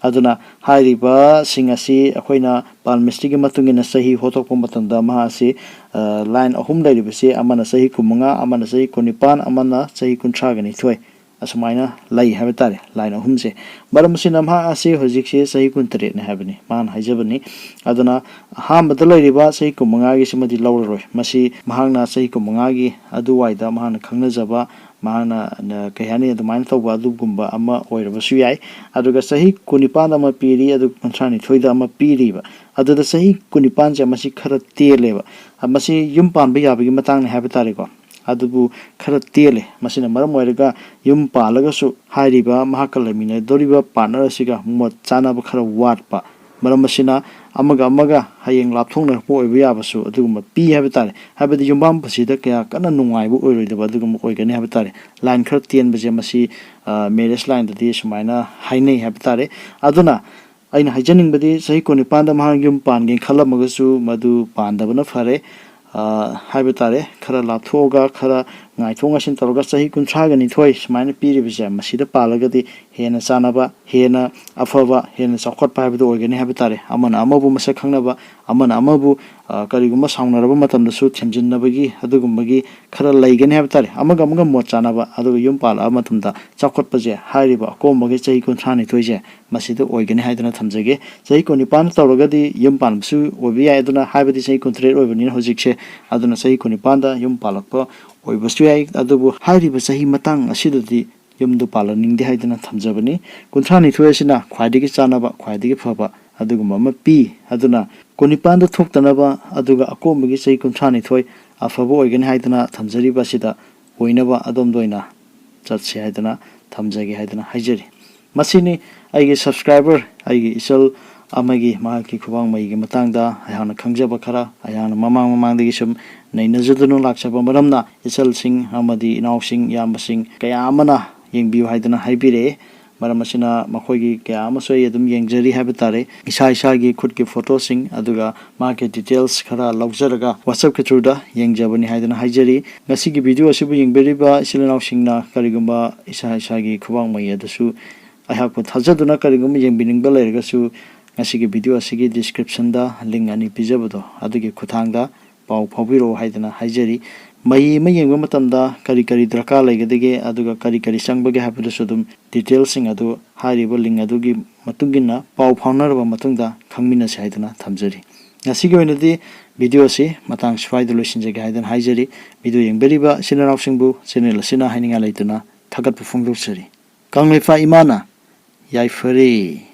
ꯑꯗꯨꯅ ꯍꯥꯏꯔꯤꯕꯁꯤꯡ ꯑꯁꯤ ꯑꯩꯈꯣꯏꯅ palmistry ꯒꯤ ꯃꯇꯨꯡ ꯏꯟꯅ ꯆꯍꯤ ꯍꯣꯠꯇꯣꯛꯄ ꯃꯇꯝꯗ ꯃꯍꯥꯛ ꯑꯁꯤ, ꯑ, line ꯑꯍꯨꯝ ꯂꯩꯔꯤꯕꯁꯤ, ꯑꯃꯅ ꯆꯍꯤ ꯀꯨꯟꯃꯉꯥ, ꯑꯃꯅ ꯆꯍꯤ ꯀꯨꯟꯅꯤꯄꯥꯟ, ꯑꯃꯅ ꯆꯍꯤ ꯀꯨꯟꯊ꯭ꯔꯥꯒ ꯅꯤꯊꯣꯏ, ꯑꯁꯨꯃꯥꯏꯅ ꯂꯩ ꯍꯥꯏꯕ ꯇꯥꯔꯦ, line ꯑꯍꯨꯝꯁꯦ꯫ ꯃꯔꯝ ꯑꯁꯤꯅ ꯃꯍꯥꯛ ꯑꯁꯤ ꯍꯧꯖꯤꯛꯁꯤ ꯆꯍꯤ ꯀꯨꯟꯇꯔꯦꯠꯅꯤ ꯍꯥꯏꯕꯅꯤ ꯃꯥꯅ ꯍꯥꯏꯖꯕꯅꯤ꯫ ꯑꯗꯨꯅ ꯑꯍꯥꯟꯕꯗ ꯂꯩꯔꯤꯕ ꯆꯍꯤ ꯀꯨꯟꯃꯉꯥꯒꯤꯁꯤꯃꯗꯤ ꯂꯧꯔꯔꯣꯏ꯫ ꯃꯁꯤ ꯃꯍꯥꯛꯅ ꯆꯍꯤ ꯀꯨꯟꯃꯉꯥꯒꯤ ꯑꯗꯨꯋꯥꯏꯗ ꯃꯍꯥꯛꯅ ꯈꯪꯅꯖꯕ, ꯃꯍꯥꯛꯅ, ꯑ, ꯀꯩ ꯍꯥꯏꯅꯤ, ꯑꯗꯨꯃꯥꯏꯅ ꯇꯧꯕ ꯑꯗꯨꯒꯨꯝꯕ ꯑꯃ ꯑꯣꯏꯔꯕꯁꯨ ꯌꯥꯏ꯫ ꯑꯗꯨꯒ ꯆꯍꯤ ꯀꯨꯟꯅꯤꯄꯥꯟꯗ ꯑꯃ ꯄꯤꯔꯤ, ꯑꯗꯨꯒ ꯀꯨꯟꯊ꯭ꯔꯥꯅꯤꯊꯣꯏꯗ ꯑꯃ ꯄꯤꯔꯤꯕ꯫ ꯑꯗꯨꯗ ꯆꯍꯤ ꯀꯨꯟꯅꯤꯄꯥꯟꯁꯦ ꯃꯁꯤ ꯈꯔ ꯇꯦꯜꯂꯦꯕ꯫ ꯑ, ꯃꯁꯤ ꯌꯨꯝ ꯄꯥꯟꯕ ꯌꯥꯕꯒꯤ ꯃꯇꯥꯡꯅꯤ ꯍꯥꯏꯕ ꯇꯥꯔꯦꯀꯣ꯫ ꯑꯗꯨꯕꯨ ꯈꯔ ꯇꯦꯜꯂꯦ꯫ ꯃꯁꯤꯅ ꯃꯔꯝ ꯑꯣꯏꯔꯒ ꯌꯨꯝ ꯄꯥꯜꯂꯒꯁꯨ ꯍꯥꯏꯔꯤꯕ ꯃꯍꯥꯛꯀ ꯂꯩꯃꯤꯟꯅꯗꯧꯔꯤꯕ partner ꯑꯁꯤꯒ ꯃꯣꯠ ꯆꯥꯅꯕ ꯈꯔ ꯋꯥꯠꯄ꯫ ꯃꯔꯝ ꯑꯁꯤꯅ ꯑꯃꯒ ꯑꯃꯒ ꯍꯌꯦꯡ ꯂꯥꯞꯊꯣꯛꯅꯔꯛꯄ ꯑꯣꯏꯕ ꯌꯥꯕꯁꯨ ꯑꯗꯨꯒꯨꯝꯕ ꯄꯤ ꯍꯥꯏꯕ ꯇꯥꯔꯦ꯫ ꯍꯥꯏꯕꯗꯤ ꯌꯨꯝꯕꯥꯝ ꯄꯨꯟꯁꯤꯗ ꯀꯌꯥ ꯀꯟꯅ ꯅꯨꯡꯉꯥꯏꯕ ꯑꯣꯏꯔꯣꯏꯗꯕ ꯑꯗꯨꯒꯨꯝꯕ ꯑꯣꯏꯒꯅꯤ ꯍꯥꯏꯕ ꯇꯥꯔꯦ꯫ Line ꯈꯔ ꯇꯦꯟꯕꯁꯦ ꯃꯁꯤ, ꯑ, marriage line ꯗꯗꯤ ꯁꯨꯃꯥꯏꯅ ꯍꯥꯏꯅꯩ ꯍꯥꯏꯕ ꯇꯥꯔꯦ꯫ ꯑꯗꯨꯅ ꯑꯩꯅ ꯍꯥꯏꯖꯅꯤꯡꯕꯗꯤ ꯆꯍꯤ ꯀꯨꯟꯅꯤꯄꯥꯟꯗ ꯃꯍꯥꯛ ꯌꯨꯝ ꯄꯥꯟꯒꯦꯅ ꯈꯜꯂꯝꯃꯒꯁꯨ ꯃꯗꯨ ꯄꯥꯟꯗꯕꯅ ꯐꯔꯦ꯫ ꯑ, ꯍꯥꯏꯕ ꯇꯥꯔꯦ, ꯈꯔ ꯂꯥꯞꯊꯣꯛꯑꯒ, ꯈꯔ ꯉꯥꯏꯊꯣꯛ ꯉꯥꯏꯁꯤꯟ ꯇꯧꯔꯒ ꯆꯍꯤ ꯀꯨꯟꯊ꯭ꯔꯥꯒ ꯅꯤꯊꯣꯏ ꯁꯨꯃꯥꯏꯅ ꯄꯤꯔꯤꯕꯁꯦ, ꯃꯁꯤꯗ ꯄꯥꯜꯂꯒꯗꯤ ꯍꯦꯟꯅ ꯆꯥꯟꯅꯕ, ꯍꯦꯟꯅ ꯑꯐꯕ, ꯍꯦꯟꯅ ꯆꯥꯎꯈꯠꯄ ꯍꯥꯏꯕꯗꯨ ꯑꯣꯏꯒꯅꯤ ꯍꯥꯏꯕ ꯇꯥꯔꯦ꯫ ꯑꯃꯅ ꯑꯃꯕꯨ ꯃꯁꯛ ꯈꯪꯅꯕ, ꯑꯃꯅ ꯑꯃꯕꯨ, ꯑ, ꯀꯔꯤꯒꯨꯝꯕ ꯁꯥꯎꯅꯔꯕ ꯃꯇꯝꯗꯁꯨ ꯊꯦꯝꯖꯤꯟꯅꯕꯒꯤ ꯑꯗꯨꯒꯨꯝꯕꯒꯤ ꯈꯔ ꯂꯩꯒꯅꯤ ꯍꯥꯏꯕ ꯇꯥꯔꯦ꯫ ꯑꯃꯒ ꯑꯃꯒ ꯃꯣꯠ ꯆꯥꯟꯅꯕ, ꯑꯗꯨꯒ ꯌꯨꯝ ꯄꯥꯜꯂꯛꯑꯕ ꯃꯇꯝꯗ ꯆꯥꯎꯈꯠꯄꯁꯦ ꯍꯥꯏꯔꯤꯕ ꯑꯀꯣꯝꯕꯒꯤ ꯆꯍꯤ ꯀꯨꯟꯊ꯭ꯔꯥꯅꯤꯊꯣꯏꯁꯦ ꯃꯁꯤꯗ ꯑꯣꯏꯒꯅꯤ ꯍꯥꯏꯗꯅ ꯊꯝꯖꯒꯦ꯫ ꯆꯍꯤ ꯀꯨꯟꯅꯤꯄꯥꯟ ꯇꯧꯔꯒꯗꯤ ꯌꯨꯝ ꯄꯥꯟꯕꯁꯨ ꯑꯣꯏꯕ ꯌꯥꯏ, ꯑꯗꯨꯅ ꯍꯥꯏꯕꯗꯤ ꯆꯍꯤ ꯀꯨꯟꯇꯔꯦꯠ ꯑꯣꯏꯕꯅꯤꯅ ꯍꯧꯖꯤꯛꯁꯦ, ꯑꯗꯨꯅ ꯆꯍꯤ ꯀꯨꯟꯅꯤꯄꯥꯟꯗ ꯌꯨꯝ ꯄꯥꯜꯂꯛꯄ ꯑꯣꯏꯕꯁꯨ ꯌꯥꯏ꯫ ꯑꯗꯨꯕꯨ ꯍꯥꯏꯔꯤꯕ ꯆꯍꯤ ꯃꯇꯥꯡ ꯑꯁꯤꯗꯗꯤ ꯌꯨꯝꯗꯨ ꯄꯥꯜꯂꯛꯅꯤꯡꯗꯦ ꯍꯥꯏꯗꯅ ꯊꯝꯖꯕꯅꯤ꯫ ꯀꯨꯟꯊ꯭ꯔꯥꯅꯤꯊꯣꯏ ꯑꯁꯤꯅ ꯈ꯭ꯋꯥꯏꯗꯒꯤ ꯆꯥꯟꯅꯕ, ꯈ꯭ꯋꯥꯏꯗꯒꯤ ꯐꯕ ꯑꯗꯨꯒꯨꯝꯕ ꯑꯃ ꯄꯤ꯫ ꯑꯗꯨꯅ ꯀꯨꯟꯅꯤꯄꯥꯟꯗ ꯊꯣꯛꯇꯅꯕ, ꯑꯗꯨꯒ ꯑꯀꯣꯝꯕꯒꯤ ꯆꯍꯤ ꯀꯨꯟꯊ꯭ꯔꯥꯅꯤꯊꯣꯏ ꯑꯐꯕ ꯑꯣꯏꯒꯅꯤ ꯍꯥꯏꯗꯅ ꯊꯝꯖꯔꯤꯕ ꯑꯁꯤꯗ ꯑꯣꯏꯅꯕ ꯑꯗꯣꯝꯗ ꯑꯣꯏꯅ ꯆꯠꯁꯤ ꯍꯥꯏꯗꯅ ꯊꯝꯖꯒꯦ ꯍꯥꯏꯗꯅ ꯍꯥꯏꯖꯔꯤ꯫ ꯃꯁꯤꯅꯤ ꯑꯩꯒꯤ subscriber, ꯑꯩꯒꯤ ꯏꯆꯜ ꯑꯃꯒꯤ ꯃꯍꯥꯛꯀꯤ ꯈꯨꯕꯥꯡ ꯃꯩꯒꯤ ꯃꯇꯥꯡꯗ ꯑꯩꯍꯥꯛꯅ ꯈꯪꯖꯕ ꯈꯔ, ꯑꯩꯍꯥꯛꯅ ꯃꯃꯥꯡ ꯃꯃꯥꯡꯗꯒꯤ ꯁꯨꯝ ꯅꯩꯅꯖꯗꯨꯅ ꯂꯥꯛꯆꯕ ꯃꯔꯝꯅ, ꯏꯆꯜꯁꯤꯡ ꯑꯃꯗꯤ ꯏꯅꯥꯎꯁꯤꯡ, ꯏꯌꯥꯝꯕꯁꯤꯡ ꯀꯌꯥ ꯑꯃꯅ ꯌꯦꯡꯕꯤꯌꯨ ꯍꯥꯏꯗꯅ ꯍꯥꯏꯕꯤꯔꯛꯑꯦ꯫ ꯃꯔꯝ ꯑꯁꯤꯅ ꯃꯈꯣꯏꯒꯤ ꯀꯌꯥ ꯑꯃꯁꯨ ꯑꯩ ꯑꯗꯨꯝ ꯌꯦꯡꯖꯔꯤ ꯍꯥꯏꯕ ꯇꯥꯔꯦ꯫ ꯏꯁꯥ ꯏꯁꯥꯒꯤ ꯈꯨꯠꯀꯤ photo ꯁꯤꯡ, ꯑꯗꯨꯒ ꯃꯥꯒꯤ details ꯈꯔ ꯂꯧꯖꯔꯒ WhatsApp ꯀꯤ through ꯗ ꯌꯦꯡꯖꯕꯅꯤ ꯍꯥꯏꯗꯅ ꯍꯥꯏꯖꯔꯤ꯫ ꯉꯁꯤꯒꯤ video ꯑꯁꯤꯕꯨ ꯌꯦꯡꯕꯤꯔꯤꯕ ꯏꯆꯤꯜ ꯏꯅꯥꯎꯁꯤꯡꯅ ꯀꯔꯤꯒꯨꯝꯕ ꯏꯁꯥ ꯏꯁꯥꯒꯤ ꯈꯨꯕꯥꯡ ꯃꯩ ꯑꯗꯨꯁꯨ ꯑꯩꯍꯥꯛꯄꯨ ꯊꯥꯖꯗꯨꯅ ꯀꯔꯤꯒꯨꯝꯕ ꯌꯦꯡꯕꯤꯅꯤꯡꯕ ꯂꯩꯔꯒꯁꯨ ꯉꯁꯤꯒꯤ video ꯑꯁꯤꯒꯤ descriptionꯗ link ꯑꯅꯤ ꯄꯤꯖꯕꯗꯣ ꯑꯗꯨꯒꯤ ꯈꯨꯠꯊꯥꯡꯗ ꯄꯥꯎ ꯐꯥꯎꯕꯤꯔꯛꯎ ꯍꯥꯏꯗꯅ ꯍꯥꯏꯖꯔꯤ꯫ ꯃꯍꯩ ꯑꯃ ꯌꯦꯡꯕ ꯃꯇꯝꯗ ꯀꯔꯤ ꯀꯔꯤ ꯗꯔꯀꯥꯔ ꯂꯩꯒꯗꯒꯦ ꯑꯗꯨꯒ ꯀꯔꯤ ꯀꯔꯤ ꯆꯪꯕꯒꯦ ꯍꯥꯏꯕꯗꯨꯁꯨ ꯑꯗꯨꯝ detailꯁꯤꯡ ꯑꯗꯨ ꯍꯥꯏꯔꯤꯕ link ꯑꯗꯨꯒꯤ ꯃꯇꯨꯡ ꯏꯟꯅ ꯄꯥꯎ ꯐꯥꯎꯅꯔꯕ ꯃꯇꯨꯡꯗ ꯈꯪꯃꯤꯟꯅꯁꯤ ꯍꯥꯏꯗꯨꯅ ꯊꯝꯖꯔꯤ꯫ ꯉꯁꯤꯒꯤ ꯑꯣꯏꯅꯗꯤ video ꯑꯁꯤ ꯃꯇꯥꯡ ꯁ꯭ꯋꯥꯏꯗ ꯂꯣꯏꯁꯤꯟꯖꯒꯦ ꯍꯥꯏꯗꯅ ꯍꯥꯏꯖꯔꯤ꯫ Video ꯌꯦꯡꯕꯤꯔꯤꯕ ꯏꯆꯤꯟ ꯏꯅꯥꯎꯁꯤꯡꯕꯨ channel ꯑꯁꯤꯅ ꯍꯥꯏꯅꯤꯡꯉꯥꯏ ꯂꯩꯇꯅ ꯊꯥꯒꯠꯄ ꯐꯣꯡꯗꯣꯛꯆꯔꯤ꯫ ꯀꯪꯂꯩꯄꯥꯛ ꯏꯃꯥꯅ ꯌꯥꯏꯐꯔꯦ꯫